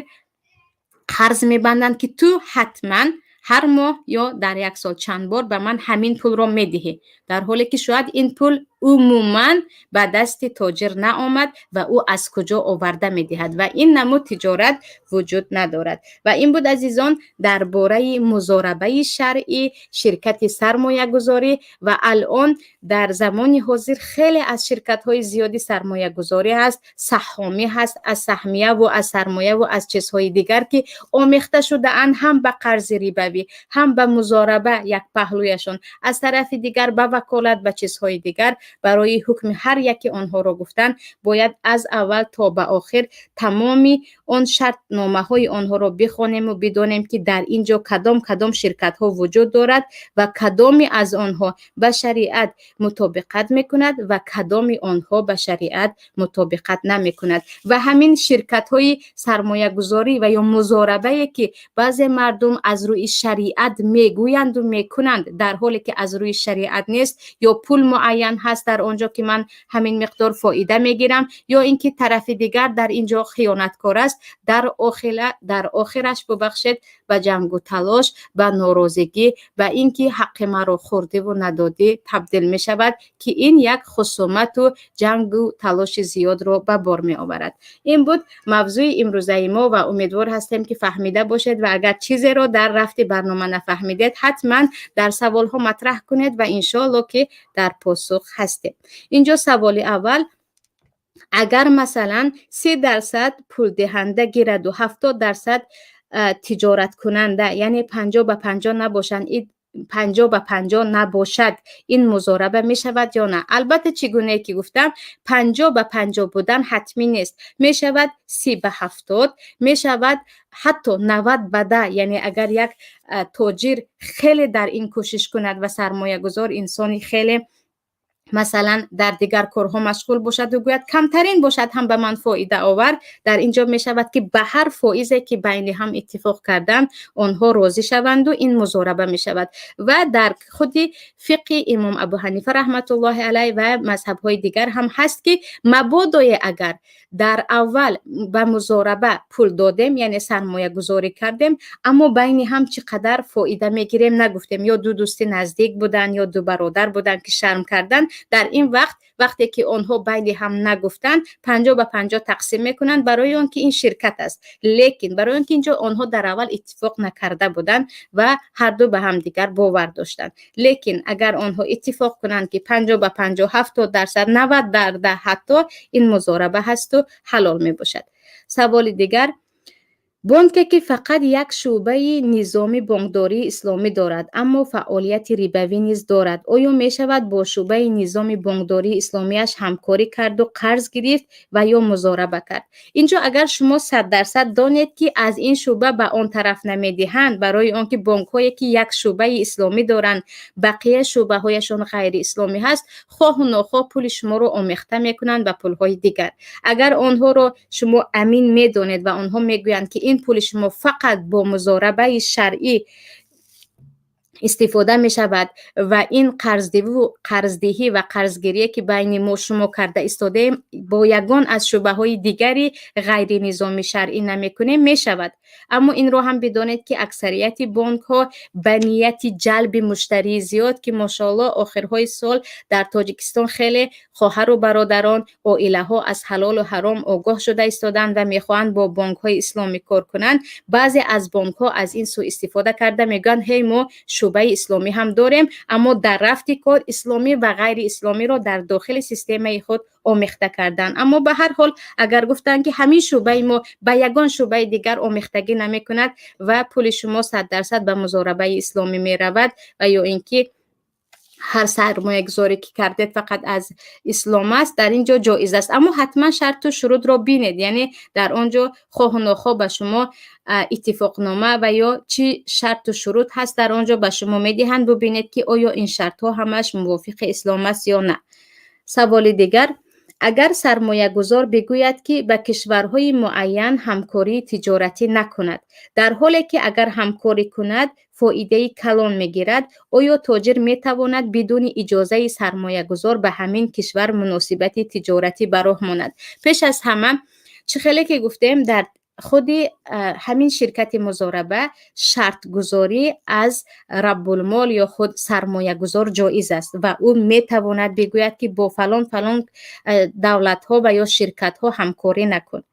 Speaker 1: қарз мебанданд, ки ту ҳатман ҳар моҳ ё дар як сол чанд бор ба ман ҳамин пулро медиҳӣ, дар ҳоле ки шояд ин пул умуман ба дасти тоҷир наомад ва ӯ аз куҷо оварда медиҳад? Ва ин намуд тиҷорат вуҷуд надорад. Ва ин буд, азизон, дар бораи музорабаи шаръӣ, ширкати сармоягузорӣ. Ва алон дар замони ҳозир хеле аз ширкатҳои зиёди сармоягузорӣ ҳаст, саҳомӣ ҳаст, аз саҳмияву аз сармояву аз чизҳои дигар, ки омехта шудаанд ҳам ба қарзи рибавӣ, ҳам ба музораба як паҳлӯяшон, аз тарафи дигар ба ваколат, ба чизҳои дигар. Барои ҳукми ҳар яке онҳоро гуфтан, бояд аз аввал то ба охир тамоми он шартномаҳои онҳоро бихонему бидонем, ки дар ин ҷо кадом кадом ширкатҳо вуҷуд дорад ва кадоме аз онҳо ба шариат мутобиқат мекунад ва кадоми онҳо ба шариат мутобиқат намекунад. Ва ҳамин ширкатҳои сармоягузорӣ ва ё музорабае, ки баъзе мардум аз рӯи шариат мегӯянду мекунанд, дар ҳоле ки аз рӯи шариат нест, ё пул муайян ҳаст дар он ҷо, ки ман ҳамин миқдор фоида мегирам, ё ин ки тарафи дигар дар ин ҷо хиёнаткор аст, дар охираш, бубахшед, ба ҷангу талош, ба норозигӣ, ба ин ки ҳаққи маро хӯрдиву надодӣ табдил мешавад, ки ин як хусумату ҷангу талоши зиёдро ба бор меоварад. Ин буд мавзӯи имрӯзаи мо ва умедвор ҳастем, ки фаҳмида бошед. Ва агар чизеро дар рафти барнома нафаҳмидед, ҳатман дар саволҳо матраҳ кунед ва иншоалло, ки дар посух ҳастем. Инҷо саволи аввал: агар масалан 30% пулдиҳанда гираду 70% тиҷораткунанда, яъне 50 ба 50 набошанд, 50 ба 50 набошад, ин музораба мешавад ё на? Албатта, чӣ гунае ки гуфтам, 50 ба 50 будан ҳатмӣ нест. Мешавад 30 ба 70, мешавад ҳатто 90 ба 10. Яъне агар як тоҷир хеле дар ин кӯшиш кунад ва сармоягузор инсони хеле, масалан, дар дигар корҳо машғул бошаду гӯяд: «Камтарин бошад ҳам ба ман фоида овар», дар ин ҷо мешавад, ки ба ҳар фоизе ки байни ҳам иттифоқ карданд, онҳо розӣ шаванду ин музораба мешавад. Ва дар худи фиқҳи имом Абу Ҳанифа раҳматуллоҳи алайҳ ва мазҳабҳои дигар ҳам ҳаст, ки мабодое агар дар аввал ба музораба пул додем, яъне сармоягузорӣ кардем, аммо байни ҳам чӣ қадар фоида мегирем нагуфтем, ё ду дӯсти наздик буданд, ё ду бародар буданд, ки шарм карданд, дар ин вақт, вақте ки онҳо байни ҳам нагуфтанд, 50 ба 50 тақсим мекунанд, барои он ки ин ширкат аст. Лекин барои он ки инҷо онҳо дар аввал иттифоқ накарда буданд ва ҳарду ба ҳамдигар бовар доштанд. Лекин агар онҳо иттифоқ кунанд, ки 50 ба 50, 70%, 90 дар 10 ҳатто, ин музораба ҳасту ҳалол мебошад. Саволи дигар: бонке ки фақат як шӯъбаи низоми бонкдории исломӣ дорад, аммо фаъолияти рибавӣ низ дорад, оё мешавад бо шӯъбаи низоми бонкдории исломиаш ҳамкорӣ карду қарз гирифт ва ё музораба кард? Инҷо агар шумо 100% донед, ки аз ин шӯъба ба он тараф намедиҳанд, барои он ки бонкҳое ки як шӯъбаи исломӣ доранд, бақия шӯъбаҳояшон ғайриисломӣ ҳаст, хоҳу нохоҳ пули шуморо омехта мекунанд ба пулҳои дигар. Агар онҳоро шумо амин медонед ва онҳо мегӯянд, ки ин пули шумо фақат бо музорабаи шаръӣ Истифода мешавад ва ин қарздиҳӣ ва қарзгирие, ки байни мо шумо карда истодаем, бо ягон аз шӯъбаҳои дигари ғайринизоми шаръӣ намекунем, мешавад. Аммо инро ҳам бидонед, ки аксарияти бонкҳо ба нияти ҷалби муштарии зиёд, ки, мошоалло, охирҳои сол дар Тоҷикистон хеле хоҳару бародарон, оилаҳо аз ҳалолу ҳаром огоҳ шуда истоданд ва мехоҳанд бо бонкҳои исломӣ кор кунанд, баъзе аз бонкҳо аз ин сӯистифода карда мегӯянд: «Ҳей, мо шӯъбаи исломӣ ҳам дорем», аммо дар рафти кор исломӣ ва ғайриисломиро дар дохили системаи худ омехта карданд. Аммо ба ҳар ҳол, агар гуфтанд, ки ҳамин шӯъбаи мо ба ягон шӯъбаи дигар омехтагӣ намекунад ва пули шумо 100% ба музорабаи исломӣ меравад ва ё ин ки ҳар сармоягузоре, ки кардед, фақат аз ислом аст, дар ин ҷо ҷоиз аст. Аммо ҳатман шарту шурутро бинед, яъне дар он ҷо хоҳу нохоҳ ба шумо иттифоқнома ва ё чӣ шарту шурут ҳаст, дар он ҷо ба шумо медиҳанд. Бубинед, ки оё ин шартҳо ҳамааш мувофиқи ислом аст ё на. Саволи дигар: агар сармоягузор бигӯяд, ки ба кишварҳои муайян ҳамкории тиҷоратӣ накунад, дар ҳоле ки агар ҳамкорӣ кунад, фоидаи калон мегирад, оё тоҷир метавонад бидуни иҷозаи сармоягузор ба ҳамин кишвар муносибати тиҷоратӣ ба роҳ монад? Пеш аз ҳама, чӣ хеле ки гуфтем, дар худи ҳамин ширкати музораба шартгузорӣ аз раббулмол ё худ сармоягузор ҷоиз аст ва ӯ метавонад бигӯяд, ки бо фалон фалон давлатҳо ва ё ширкатҳо ҳамкорӣ накун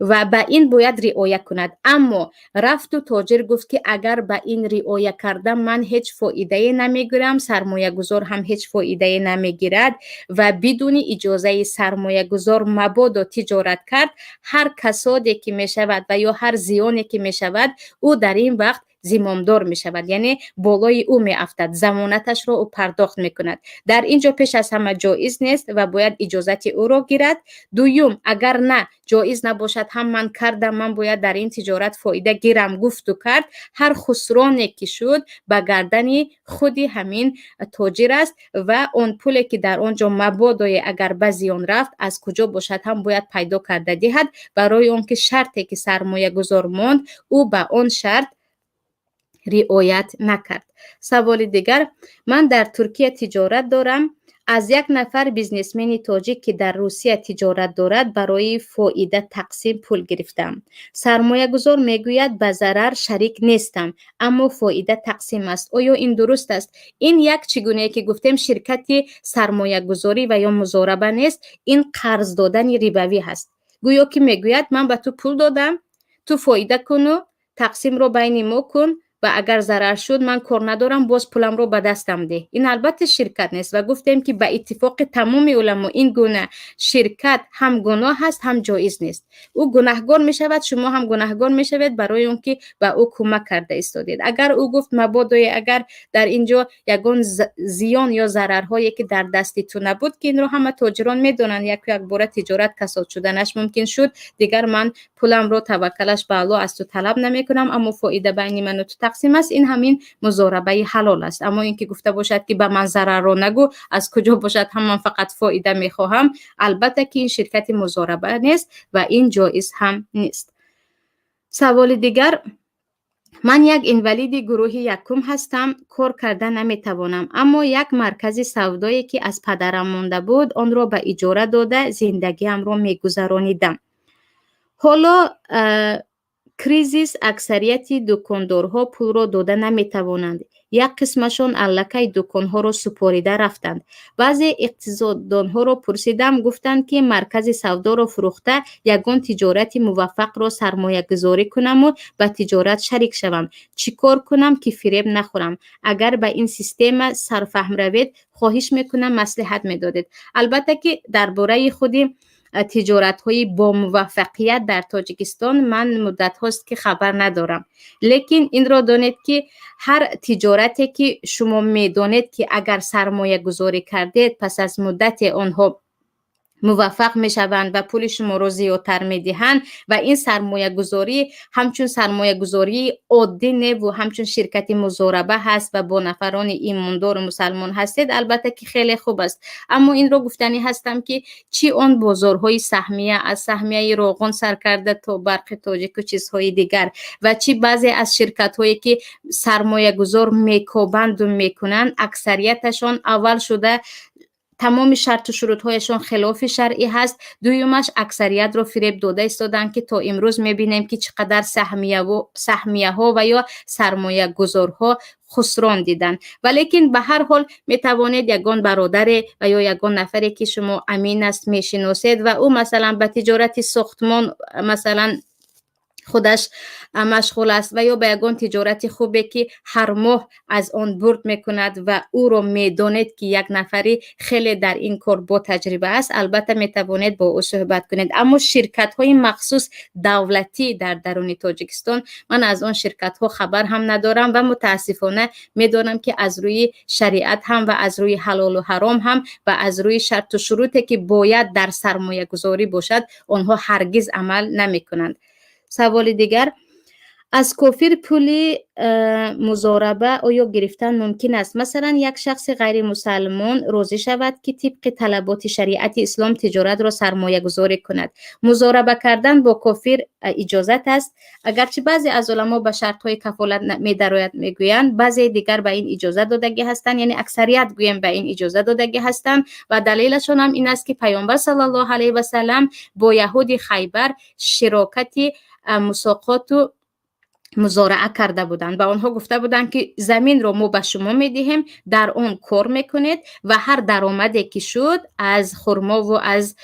Speaker 1: ва ба ин бояд риоя кунад. Аммо рафту тоҷир гуфт, ки агар ба ин риоя кардам, ман ҳеҷ фоидае намегирам, сармоягузор ҳам ҳеҷ фоидае намегирад, ва бидуни иҷозаи сармоягузор мабодо тиҷорат кард, ҳар касоде ки мешавад ва ё ҳар зиёне ки мешавад, ӯ дар ин вақт зимомдор мешавад, яъне болои ӯ меафтад, замонаташро ӯ пардохт мекунад. Дар ин ҷо пеш аз ҳама ҷоиз нест ва бояд иҷозати ӯро гирад. Дуюм, агар на ҷоиз набошад ҳам, ман кардам, ман бояд дар ин тиҷорат фоида гирам, гуфту кард, ҳар хусроне ки шуд, ба гардани худи ҳамин тоҷир аст ва он пуле, ки дар он ҷо мабодое агар ба зиён рафт, аз куҷо бошад ҳам бояд пайдо карда диҳад, барои он ки шарте, ки сармоягузор монд, ӯ ба он шарт риоят накард. Саволи дигар: ман дар Туркия тиҷорат дорам. Аз як нафар бизнесмени тоҷик, ки дар Русия тиҷорат дорад, барои фоида тақсим пул гирифтам. Сармоягузор мегӯяд, ба зарар шарик нестам, аммо фоида тақсим аст. Оё ин дуруст аст? Ин як, чӣ гунае ки гуфтем, ширкати сармоягузорӣ ва ё музораба нест, ин қарз додани рибавӣ ҳаст. Гӯё ки мегӯяд: ман ба ту пул додам, ту фоида куну тақсимро байни мо кун ва агар зарар шуд, ман кор надорам, боз пуламро ба дастам деҳ. Ин албатта ширкат нест ва гуфтем, ки ба иттифоқи тамоми уламо ин гуна ширкат ҳам гуноҳ аст, ҳам ҷоиз нест. Ӯ гунаҳгор мешавад, шумо ҳам гунаҳгор мешавед, барои он ки ба ӯ кӯмак карда истодед. Агар ӯ гуфт, мабодое агар дар ин ҷо ягон зиён ё зарарҳое, ки дар дасти ту набуд, ки инро ҳама тоҷирон медонанд, яку якбора тиҷорат касод шуданаш мумкин шуд, дигар ман пуламро, таваккалаш ба Аллоҳ, аз ту талаб намекунам, аммо фоида байни ману ту тақсим аст, ин ҳамин музорабаи ҳалол аст. Аммо ин ки гуфта бошад, ки ба ман зарарро нагӯ, аз куҷо бошад ҳам ман фақат фоида мехоҳам, албатта ки ин ширкати музораба нест ва ин ҷоиз ҳам нест. Саволи дигар: ман як инвалиди гурӯҳи якум ҳастам, кор карда наметавонам, аммо як маркази савдое, ки аз падарам монда буд, онро ба иҷора дода, зиндагиамро мегузаронидам. Ҳоло кризис, аксарияти дукондорҳо пулро дода наметавонанд, як қисмашон аллакай дуконҳоро супорида рафтанд. Баъзе иқтисоддонҳоро пурсидам, гуфтанд, ки маркази савдоро фурӯхта, ягон тиҷорати муваффақро сармоягузорӣ кунаму ба тиҷорат шарик шавам. Чӣ кор кунам, ки фиреб нахӯрам? Агар ба ин система сарфаҳм равед, хоҳиш мекунам, маслиҳат медодед. Албатта ки дар бораи худи тиҷоратҳои бомуваффақият дар Тоҷикистон ман муддатҳост, ки хабар надорам, лекин инро донед, ки ҳар тиҷорате, ки шумо медонед, ки агар сармоягузорӣ кардед, пас аз муддате онҳо Муваффақ мешаванд ва пули шуморо зиёдтар медиҳанд. Ва ин сармоягузорӣ ҳамчун сармоягузории оддӣ неву ҳамчун ширкати музораба ҳаст ва бо нафарони имондору мусалмон ҳастед, албатта ки хеле хуб аст. Аммо инро гуфтанӣ ҳастам, ки чӣ он бозорҳои саҳмия, аз саҳмияи Роғун сар карда то Барқи Тоҷику чизҳои дигар, ва чӣ баъзе аз ширкатҳое, ки сармоягузор мекобанду мекунанд, аксарияташон аввал шуда тамоми шарту шурутҳояшон хилофи шаръӣ ҳаст. Дуюмаш, аксариятро фиреб дода истоданд, ки то имрӯз мебинем, ки чӣ қадар саҳмияҳо ва ё сармоягузорҳо хусрон диданд. Валекин ба ҳар ҳол метавонед ягон бародаре ва ё ягон нафаре, ки шумо амин аст, мешиносед ва ӯ, масалан, ба тиҷорати сохтмон, масалан, худаш машғул аст ва ё ба ягон тиҷорати хубе, ки ҳар моҳ аз он бурд мекунад, ва ӯро медонед, ки як нафари хеле дар ин кор ботаҷриба аст, албатта метавонед бо ӯ суҳбат кунед. Аммо ширкатҳои махсус давлатӣ дар даруни Тоҷикистон, ман аз он ширкатҳо хабар ҳам надорам ва мутаассифона медонам, ки аз рӯи шариат ҳам ва аз рӯи ҳалолу ҳаром ҳам ва аз рӯи шарту шуруте, ки бояд дар сармоягузорӣ бошад, онҳо ҳаргиз амал намекунанд. Саволи дигар: аз кофир пули музораба оё гирифтан мумкин аст? Масалан, як шахси ғайримусалмон розӣ шавад, ки тибқи талаботи шариати ислом тиҷоратро сармоягузорӣ кунад. Музораба кардан бо кофир иҷозат аст, агарчи баъзе аз уламо ба шартҳои кафолат медарояд мегӯянд, баъзеи дигар ба ин иҷозат додагӣ ҳастанд, яъне аксарият гӯем ба ин иҷозат додагӣ ҳастанд. Ва далелашон ҳам ин аст, ки Паёмбар саллаллоҳу алайҳи васалам бо яҳуди Хайбар широкати мусоқоту музораа карда буданд. Ба онҳо гуфта буданд, ки заминро мо ба шумо медиҳем, дар он кор мекунед ва ҳар даромаде ки шуд аз хурмову аз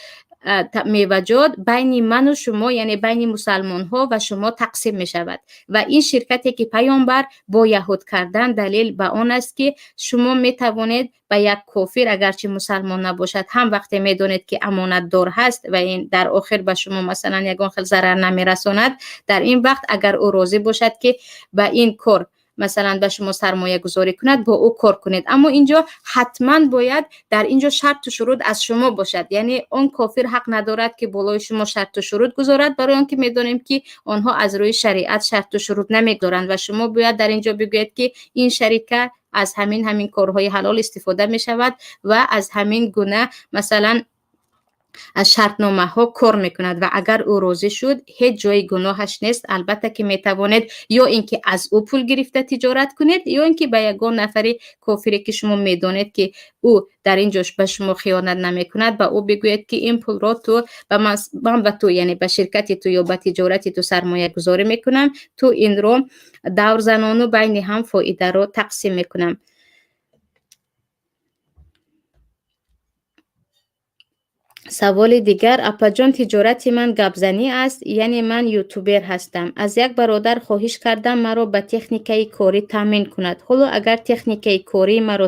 Speaker 1: меваҷот, байни ману шумо, яъне байни мусалмонҳо ва шумо тақсим мешавад. Ва ин ширкате, ки Паёмбар бо яҳуд кардан, далел ба он аст, ки шумо метавонед ба як кофир, агарчи мусалмон набошад ҳам, вақте медонед, ки амонатдор ҳаст ва ин дар охир ба шумо, масалан, ягон хел зарар намерасонад, дар ин вақт агар ӯ розӣ бошад, ки ба ин кор, масалан, ба шумо сармоягузорӣ кунад, бо ӯ кор кунед. Аммо инҷо ҳатман бояд дар инҷо шарту шурут аз шумо бошад, яъне он кофир ҳақ надорад, ки болои шумо шарту шурут гузорад, барои он ки медонем, ки онҳо аз рӯи шариат шарту шурут намегузоранд. Ва шумо бояд дар инҷо бигӯед, ки ин шарика аз ҳамин корҳои ҳалол истифода мешавад ва аз ҳамин гуна, масалан, аз шартномаҳо кор мекунад. Ва агар ӯ розӣ шуд, ҳеҷ ҷои гуноҳаш нест. Албатта ки метавонед ё ин ки аз ӯ пул гирифта тиҷорат кунед, ё ин ки ба ягон нафари кофире, ки шумо медонед, ки ӯ дар ин ҷо ба шумо хиёнат намекунад, ба ӯ бигӯед, ки ин пулро ту ба ман, ба ту, яъне ба ширкати ту ё ба тиҷорати ту сармоягузорӣ мекунам, ту инро давр занону байни ҳам фоидаро тақсим мекунам. Саволи дигар: апаҷон, тиҷорати ман гапзанӣ аст, яъне ман ютубер ҳастам. Аз як бародар хоҳиш кардам, маро ба техникаи корӣ таъмин кунад. Ҳоло агар техникаи кории маро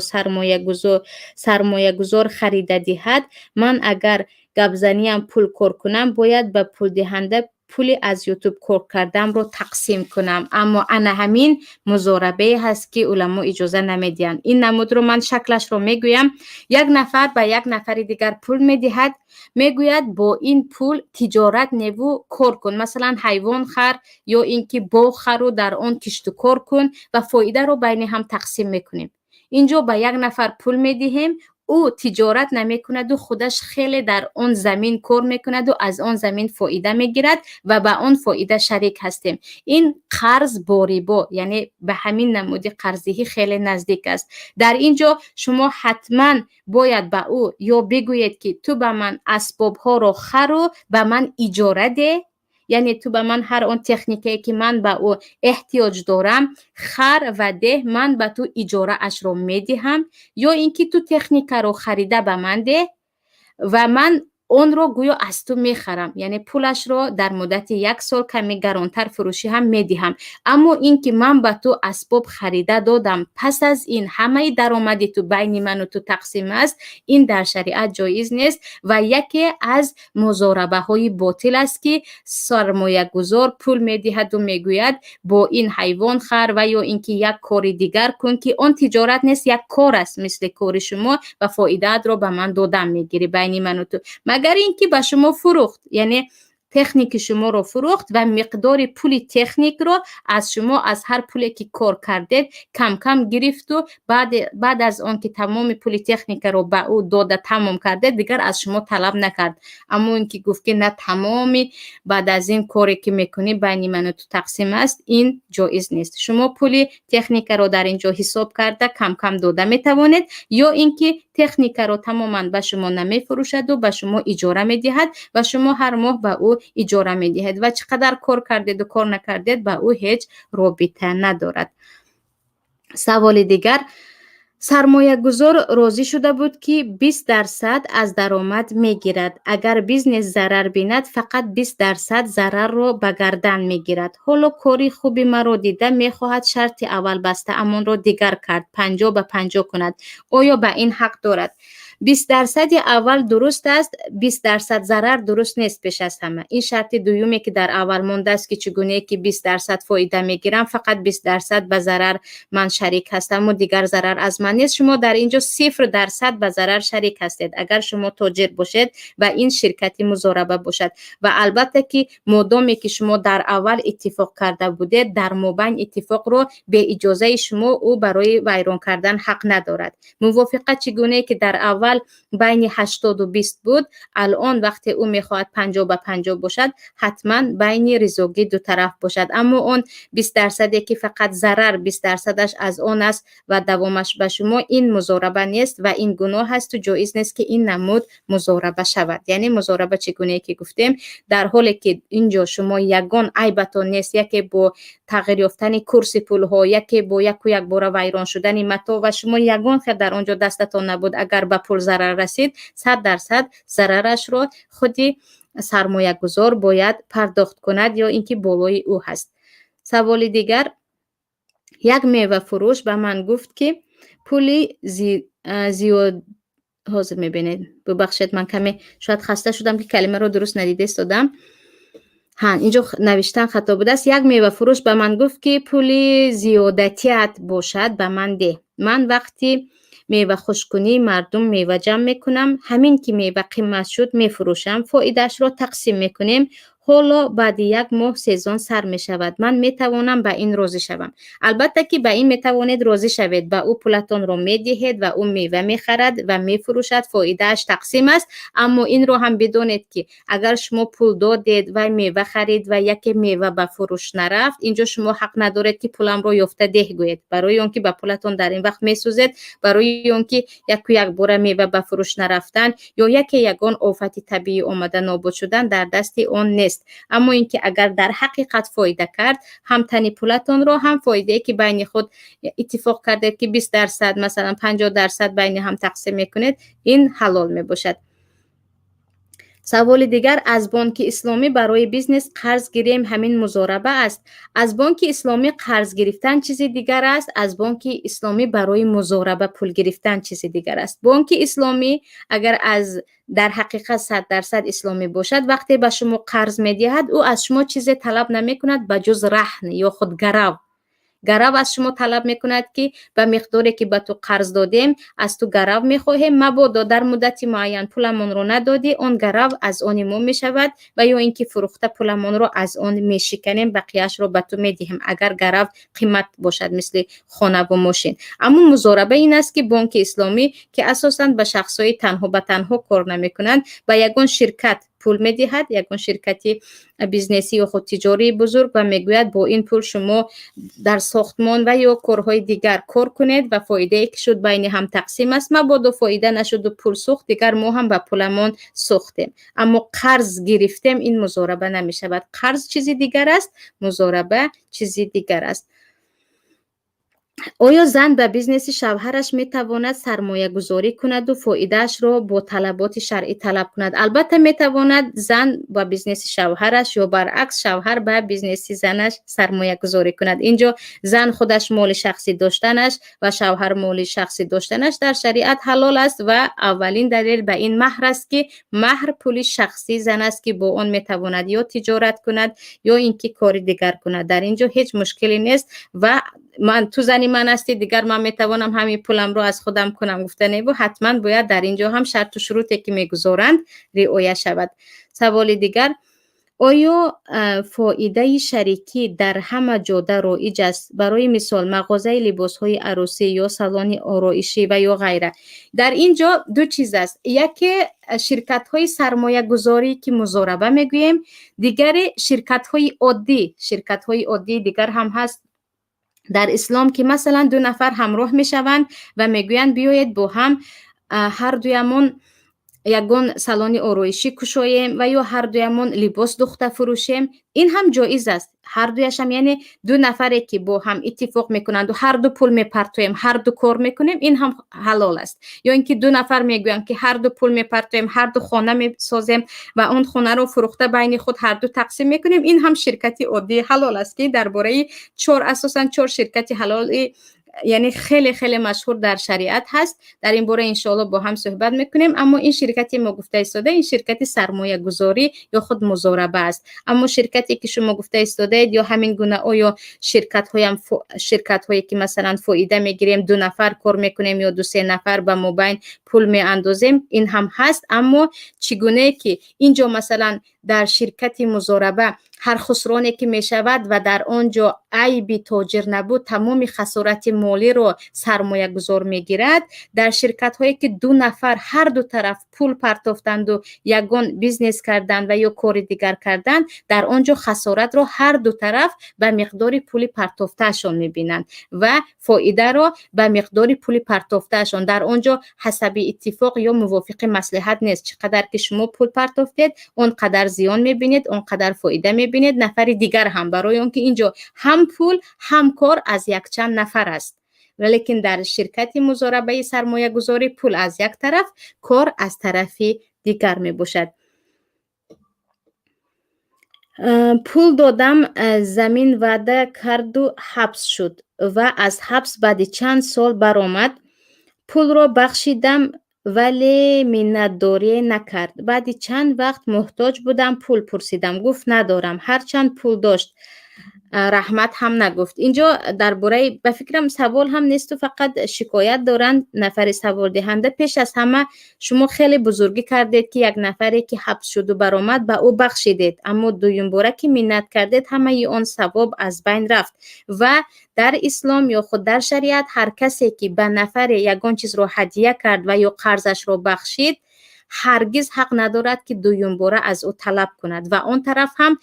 Speaker 1: сармоягузор харида диҳад, ман агар гапзаниам пул кор кунам, бояд ба пулдиҳанда пули аз Ютуб кор кардамро тақсим кунам. Аммо ана ҳамин музорабае ҳаст, ки уламо иҷоза намедиҳанд. Ин намудро ман шаклашро мегӯям. Як нафар ба як нафари дигар пул медиҳад, мегӯяд: бо ин пул тиҷорат неву кор кун, масалан, ҳайвон хар ё ин ки боғ хару дар он кишту кор кун ва фоидаро байни ҳам тақсим мекунем. Инҷо ба як нафар пул медиҳем, ӯ тиҷорат намекунаду худаш хеле дар он замин кор мекунаду аз он замин фоида мегирад ва ба он фоида шарик ҳастем. Ин қарз бо рибо, яъне ба ҳамин намуди қарздиҳӣ хеле наздик аст. Дар ин ҷо шумо ҳатман бояд ба ӯ ё бигӯед, ки ту ба ман асбобҳоро хару ба ман иҷора деҳ, яъне ту ба ман ҳар он техникае, ки ман ба ӯ эҳтиёҷ дорам, хар ва деҳ, ман ба ту иҷораашро медиҳам, ё ин ки ту техникаро харида ба ман деҳ ва ман онро гӯё аз ту мехарам, яъне пулашро дар муддати як сол каме гаронтар фурӯшӣ ҳам медиҳам. Аммо ин ки ман ба ту асбоб харида додам, пас аз ин ҳамаи даромади ту байни ману ту тақсим аст, ин дар шариат ҷоиз нест ва яке аз музорабаҳои ботил аст, ки сармоягузор пул медиҳаду мегӯяд: бо ин ҳайвон хар ва ё ин ки як кори дигар кун, ки он тиҷорат нест, як кор аст мисли кори шумо, ва фоидаатро ба ман додан мегирӣ байни ману ту. Магар Магар ин ки ба шумо фурӯхт, яъне техники шуморо фурӯхт ва миқдори пули техникро аз шумо, аз ҳар пуле ки кор кардед, кам-кам гирифту баъд аз он ки тамоми пули техникаро ба ӯ дода тамом кардед, дигар аз шумо талаб накард. Аммо ин ки гуфт, ки на, тамоми баъд аз ин коре ки мекунӣ, байни ману ту тақсим аст, ин ҷоиз нест. Шумо пули техникаро дар ин ҷо ҳисоб карда, кам-кам дода метавонед ё ин ки техникаро тамоман ба шумо намефурӯшаду ба шумо иҷора медиҳад ва шумо ҳар моҳ ба ӯ иҷора медиҳед ва чӣ қадар кор кардеду кор накардед, ба ӯ ҳеҷ робита надорад. Саволи дигар: сармоягузор розӣ шуда буд, ки 20% аз даромад мегирад. Агар бизнес зарар бинад, фақат 20% зарарро ба гардан мегирад. Ҳоло кори хуби маро дида, мехоҳад шарти аввал бастаамонро дигар кард, 50 ба 50 кунад. Оё ба ин ҳақ дорад? 20 дарсади аввал дуруст аст, 20% зарар дуруст нест. Пеш аз ҳама, ин шарти дуюме, ки дар аввал мондааст, ки чӣ гунае ки 20% фоида мегирам, фақат 20% ба зарар ман шарик ҳастаму дигар зарар аз ман нест. Шумо дар ин ҷо 0% ба зарар шарик ҳастед, агар шумо тоҷир бошед ва ин ширкати музораба бошад. Ва албатта ки модоме ки шумо дар аввал иттифоқ карда будед, дар мобайн иттифоқро беиҷозаи шумо ӯ барои вайрон кардан ҳақ надорад. Мувофиқа чӣ гунае ки дар аввал байни 80-20 буд, алон вақте ӯ мехоҳад 50 ба 50 бошад, ҳатман байни ризогӣ дутараф бошад. Аммо он 20 дарсаде, ки фақат зарар 20 дарсадаш аз он аст ва давомаш ба шумо, ин музораба нест ва ин гуноҳ асту ҷоиз нест, ки ин намуд музораба шавад. Яъне музораба, чӣ гунае ки гуфтем, дар ҳоле ки ин ҷо шумо ягон айбатон нест, яке бо тағйир ёфтани курси пулҳо, яке бо яку якбора вайрон шудани матоъ ва шумо ягон хел дар он ҷо дастатон набуд, агар ба пул зарар расид, 100% зарарашро худи сармоягузор бояд пардохт кунад ё ин ки болои ӯ ҳаст. Саволи дигар: як мевафурӯш ба ман гуфт, ки пули зиёд. Ҳозир мебинед, бубахшед, ман каме шояд хаста шудам, ки калимаро дуруст надида истодам. Ҳа, инҷо навиштан хато будааст. Як мевафурӯш ба ман гуфт, ки пули зиёдатият бошад, ба ман деҳ. Ман вақти мевахушккунии мардум мева ҷамъ мекунам. Ҳамин ки мева қимат шуд, мефурӯшам, фоидаашро тақсим мекунем. Ҳоло баъди як моҳ сезон сар мешавад. Ман метавонам ба ин розӣ шавам? Албатта ки ба ин метавонед розӣ шавед. Ба ӯ пулатонро медиҳед ва ӯ мева мехарад ва мефурӯшад, фоидааш тақсим аст. Аммо инро ҳам бидонед, ки агар шумо пул додед ва мева харид ва яке мева ба фурӯш нарафт, инҷо шумо ҳақ надоред, ки пуламро ёфта деҳ гӯед, барои он ки ба пулатон дар ин вақт месӯзед. Барои он ки яку якбора мева ба фурӯш нарафтан ё яке ягон офати табиӣ омада нобуд шудан дар дасти он нест. Аммо ин ки агар дар ҳақиқат фоида кард, ҳам тани пулатонро, ҳам фоидае, ки байни худ иттифоқ кардед, ки 20%, масалан, 50% байни ҳам тақсим мекунед, ин ҳалол мебошад. Саволи дигар: аз Бонки Исломӣ барои бизнес қарз гирем, ҳамин музораба аст? Аз Бонки Исломӣ қарз гирифтан чизи дигар аст, аз Бонки Исломӣ барои музораба пул гирифтан чизи дигар аст. Бонки Исломӣ агар аз дар ҳақиқат 100% исломӣ бошад, вақте ба шумо қарз медиҳад, ӯ аз шумо чизе талаб намекунад, ба ҷуз раҳн ё худ гарав. Гарав аз шумо талаб мекунад, ки ба миқдоре, ки ба ту қарз додем, аз ту гарав мехоҳем. Мабодо дар муддати муайян пуламонро надодӣ, он гарав аз они мо мешавад ва ё ин ки фурӯхта пуламонро аз он мешиканем, бақияашро ба ту медиҳем, агар гарав қимат бошад, мисли хонаву мошин. Аммо музораба ин аст, ки Бонки Исломӣ, ки асосан ба шахсҳои танҳо ба танҳо кор намекунанд, ба ягон ширкат пул медиҳад, ягон ширкати бизнесӣ ё худ тиҷории бузург, ва мегӯяд: бо ин пул шумо дар сохтмон ва ё корҳои дигар кор кунед ва фоидае ки шуд, байни ҳам тақсим аст. Мабодо фоида нашуду пул сӯхт, дигар мо ҳам ба пуламон сӯхтем. Аммо қарз гирифтем, ин музораба намешавад. Қарз чизи дигар аст, музораба чизи дигар аст. Оё зан ба бизнеси шавҳараш метавонад сармоягузорӣ кунаду фоидаашро бо талаботи шаръӣ талаб кунад? Албатта, метавонад зан ба бизнеси шавҳараш ё баръакс, шавҳар ба бизнеси занаш сармоягузорӣ кунад. Инҷо зан худаш моли шахсӣ доштанаш ва шавҳар моли шахсӣ доштанаш дар шариат ҳалол аст. Ва аввалин далел ба ин маҳр аст, ки маҳр пули шахсии зан аст, ки бо он метавонад ё тиҷорат кунад, ё ин ки кори дигар кунад. Дар ин ҷо ҳеҷ мушкиле нест. Ва Ман, ту зани ман ҳастӣ, дигар ман метавонам ҳамин пуламро аз худам кунам гуфта небу, ҳатман бояд дар ин ҷо ҳам шарту шуруте, ки мегузоранд, риоя шавад. Саволи дигар: оё фоидаи шарикӣ дар ҳама ҷода роиҷ аст? Барои мисол, мағозаи либосҳои арӯсӣ ё салони ороишӣ ва ё ғайра. Дар ин ҷо ду чиз аст: яке ширкатҳои сармоягузорӣ, ки музораба мегӯем, дигаре ширкатҳои оддӣ. Ширкатҳои оддии дигар ҳам ҳаст дар ислом, ки масалан ду нафар ҳамроҳ мешаванд ва мегӯянд: «Биёед, бо ҳам ҳардуямон ягон салони ороишӣ кушоем ва ё ҳардуямон либос духта фурӯшем». Ин ҳам ҷоиз аст, ҳардуяшам, яъне ду нафаре, ки бо ҳам иттифоқ мекунанду ҳарду пул мепартоем, ҳарду кор мекунем, ин ҳам ҳалол аст. Ё ин ки ду нафар мегӯянд, ки ҳарду пул мепартоем, ҳарду хона месозем ва он хонаро фурӯхта байни худ ҳарду тақсим мекунем, ин ҳам ширкати оддии ҳалол аст, ки дар бораи чор, асосан чор ширкати ҳалоли, яъне хеле хеле машҳур дар шариат ҳаст, дар ин бора иншоалло бо ҳам суҳбат мекунем. Аммо ин ширкати мо гуфта истода, ин ширкати сармоягузорӣ ё худ музораба аст. Аммо ширкате, ки шумо гуфта истодаед, ё ҳамин гуна оё ширкатҳоям, ширкатҳое, ки масалан фоида мегирем, ду нафар кор мекунем ё ду-се нафар ба мобайн пул меандозем, ин ҳам ҳаст. Аммо чӣ гунае ки ин ҷо масалан дар ширкати музораба ҳар хусроне, ки мешавад ва дар он ҷо айби тоҷир набуд, тамоми хасорати молиро сармоягузор мегирад, дар ширкатҳое, ки ду нафар ҳарду тараф пул партофтанду ягон бизнес карданд ва ё кори дигар карданд, дар он ҷо хасоратро ҳарду тараф ба миқдори пули партофтаашон мебинанд ва фоидаро ба миқдори пули партофтаашон. Дар он ҷо ҳасаби иттифоқ ё мувофиқи маслиҳат нест. Чӣ қадар ки шумо пул партофтед, он қадар зиён мебинед, он қадар фоида мебинед нафари дигар ҳам, барои он ки ин ҷо ҳам пул, ҳам кор аз якчанд нафар аст. Валекин дар ширкати музорабаи сармоягузорӣ пул аз як тараф, кор аз тарафи дигар мебошад. Пул додам, замин ваъда карду ҳабс шуд ва аз ҳабс баъди чанд сол баромад. Пулро бахшидам, вале миннатдорие накард. Баъди чанд вақт муҳтоҷ будам, пул пурсидам, гуфт: «Надорам», ҳарчанд пул дошт. Раҳмат ҳам нагуфт. Инҷо дар бораи, ба фикрам, савол ҳам несту, фақат шикоят доранд нафари саволдиҳанда. Пеш аз ҳама, шумо хеле бузургӣ кардед, ки як нафаре, ки ҳабс шуду баромад, ба ӯ бахшидед, аммо дуюмбора ки миннат кардед, ҳамаи он савоб аз байн рафт. Ва дар ислом ё худ дар шариат ҳар касе, ки ба нафаре ягон чизро ҳадия кард ва ё қарзашро бахшид, ҳаргиз ҳақ надорад, ки дуюмбора аз ӯ талаб кунад. Ва он тараф ҳам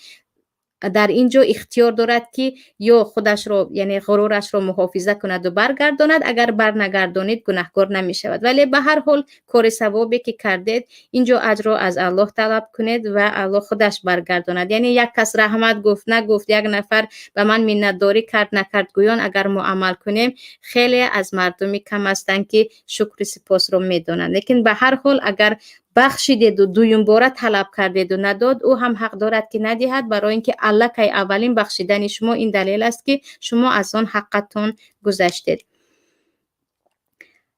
Speaker 1: дар ин ҷо ихтиёр дорад, ки ё худашро, яъне ғурурашро муҳофиза кунаду баргардонад. Агар барнагардонид, гунаҳкор намешавад, вале ба ҳар ҳол кори савобе, ки кардед, ин ҷо аҷрро аз Аллоҳ талаб кунед ва Аллоҳ худаш баргардонад. Яъне як кас раҳмат гуфт, нагуфт, як нафар ба ман миннатдорӣ кард, накард гӯён агар мо амал кунем, хеле аз мардуми кам ҳастанд, ки шукри сипосро медонанд. Лекин ба ҳар ҳол, агар бахшидеду дуюмбора талаб кардеду надод, ӯ ҳам ҳақ дорад, ки надиҳад, барои ин ки аллакай аввалин бахшидани шумо ин далел аст, ки шумо аз он ҳаққатон гузаштед.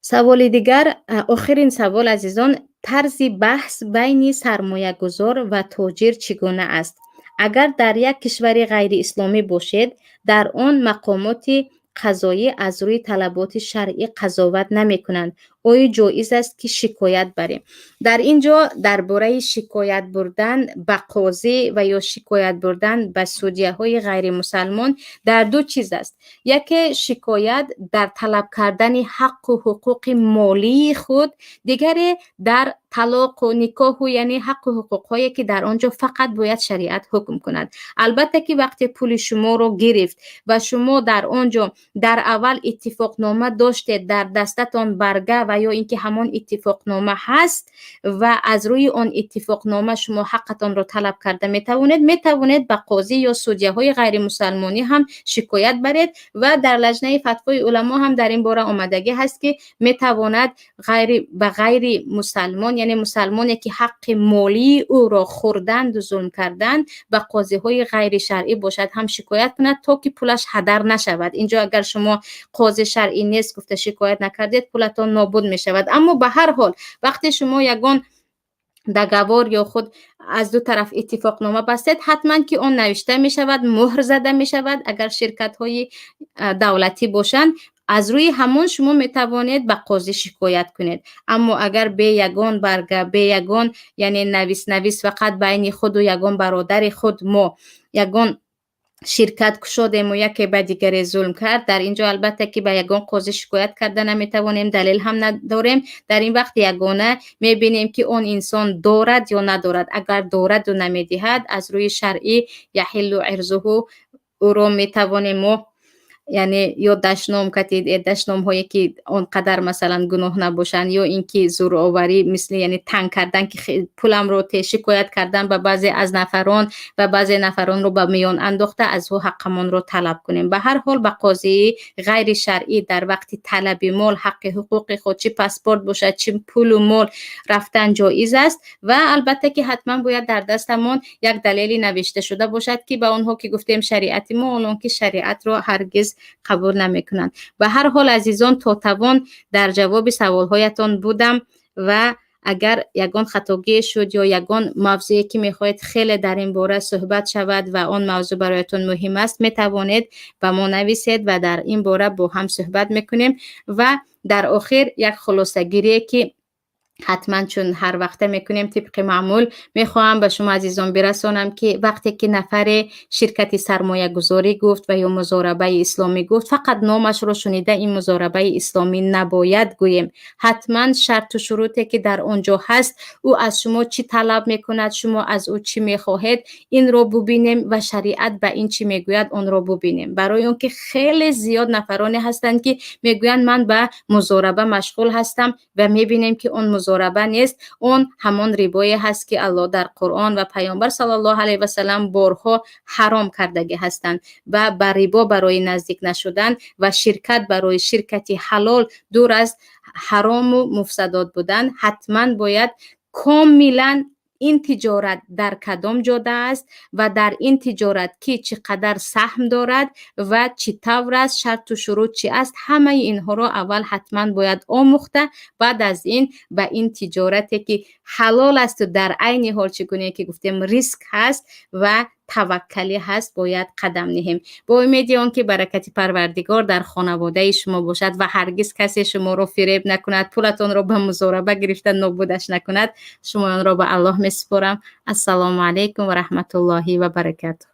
Speaker 1: Саволи дигар, охирин савол, азизон: тарзи баҳс байни сармоягузор ва тоҷир чӣ гуна аст? Агар дар як кишвари ғайриисломӣ бошед, дар он мақомоти қазоӣ аз рӯи талаботи шаръӣ қазоват намекунанд, оё ҷоиз аст, ки шикоят барем? Дар ин ҷо дар бораи шикоят бурдан ба қозӣ ва ё шикоят бурдан ба судяҳои ғайримусалмон дар ду чиз аст: яке шикоят дар талаб кардани ҳаққу ҳуқуқи молии худ, дигаре дар талоқу никоҳу, яъне ҳаққу ҳуқуқҳое, ки дар он ҷо фақат бояд шариат ҳукм кунад. Албатта, ки вақте пули шуморо гирифт ва шумо дар он ҷо дар аввал иттифоқнома доштед, дар дастатон барга ва ё ин ки ҳамон иттифоқнома ҳаст ва аз рӯи он иттифоқнома шумо ҳаққатонро талаб карда метавонед, метавонед ба қозӣ ё судяҳои ғайримусалмонӣ ҳам шикоят баред. Ва дар Лаҷнаи фатвои уламо ҳам дар ин бора омадагӣ ҳаст, ки метавонад ғайри ба ғайри мусалмон, яъне мусалмоне, ки ҳаққи молии ӯро хӯрданду зулм карданд, ба қозиҳои ғайришаръӣ бошад ҳам шикоят кунад, то ки пулаш ҳадар нашавад. Инҷо агар шумо қози шаръӣ нест гуфта шикоят накардед, пулатон нобуд мешавад. Аммо ба ҳар ҳол, вақте шумо ягон Договор ё худ аз ду тараф иттифоқнома бастед, ҳатман ки он навишта мешавад, муҳр зада мешавад. Агар ширкатҳои давлатӣ бошанд, аз рӯи ҳамон шумо метавонед ба қозӣ шикоят кунед. Аммо агар бе ягон барга, бе ягон, яъне навис навис, фақат байни худу ягон бародари худ мо ягон ширкат кушодему яке ба дигаре зулм кард, дар ин ҷо албатта ки ба ягон қозӣ шикоят карда наметавонем, далел ҳам надорем. Дар ин вақт ягона мебинем, ки он инсон дорад ё надорад. Агар дораду намедиҳад, аз рӯи шаръӣ يحل عرضه, ӯро метавонем мо, яъне ё дашном катид, дашномҳое ки он қадар, масалан, гуноҳ набошанд, ё ин ки зӯроварӣ, мисли, яъне танг кардан, ки пуламро те, шикоят кардан ба баъзе аз нафарон ва баъзе нафаронро ба миён андохта, аз ӯ ҳаққамонро талаб кунем. Ба ҳар ҳол, ба қозии ғайри шаръӣ дар вақти талаби мол, ҳаққи ҳуқуқи худ, чӣ паспорт бошад, чӣ пулу мол, рафтан ҷоиз аст. Ва албатта ки ҳатман бояд дар дастамон як далели навишта шуда бошад, ки ба онҳо ки гуфтем шариати мо, онон ки шариатро ҳаргиз қабул намекунанд. Ба ҳар ҳол, азизон, то тавон дар ҷавоби саволҳоятон будам ва агар ягон хатогие шуд ё ягон мавзӯе ки мехоҳед хеле дар ин бора суҳбат шавад ва он мавзӯъ бароятон муҳим аст, метавонед ба мо нависед ва дар ин бора бо ҳам суҳбат мекунем. Ва дар охир як хулосагирие, ки ҳатман чун ҳар вақта мекунем, тибқи маъмул, мехоҳам ба шумо азизон бирасонам, ки вақте ки нафаре ширкати сармоягузорӣ гуфт ва ё музорабаи исломӣ гуфт, фақат номашро шунида ин музорабаи исломӣ набояд гӯем. Ҳатман шарту шуруте ки дар он ҷо ҳаст, ӯ аз шумо чӣ талаб мекунад, шумо аз ӯ чӣ мехоҳед, инро бубинем ва шариат ба ин чӣ мегӯяд, онро бубинем. Барои он ки хеле зиёд нафароне ҳастанд, ки мегӯянд, ман ба музораба машғул ҳастам, ва мебинем, ки он музораба нест, он ҳамон рибое ҳаст, ки Аллоҳ дар Қуръон ва Паёмбар саллаллоҳу алайҳи васалам борҳо ҳаром кардагӣ ҳастанд. Ва ба рибо барои наздик нашудан ва ширкат барои ширкати ҳалол дур аз ҳарому муфсадот будан, ҳатман бояд комилан ин тиҷорат дар кадом ҷода аст ва дар ин тиҷорат ки чӣ қадар саҳм дорад ва чӣ тавр аст, шарту шурут чӣ аст, ҳамаи инҳоро аввал ҳатман бояд омӯхта, баъд аз ин ба ин тиҷорате, ки ҳалол асту дар айни ҳол, чӣ гуне ки гуфтем, риск ҳаст ва таваккалӣ ҳаст, бояд қадам ниҳем. Бо умеди он ки баракати Парвардигор дар хонаводаи шумо бошад ва ҳаргиз касе шуморо фиреб накунад, пулатонро ба музораба гирифта нобудаш накунад, шумоёнро ба Аллоҳ месупорам. Ассалому алайкум ва раҳматуллоҳи ва баракатуҳ.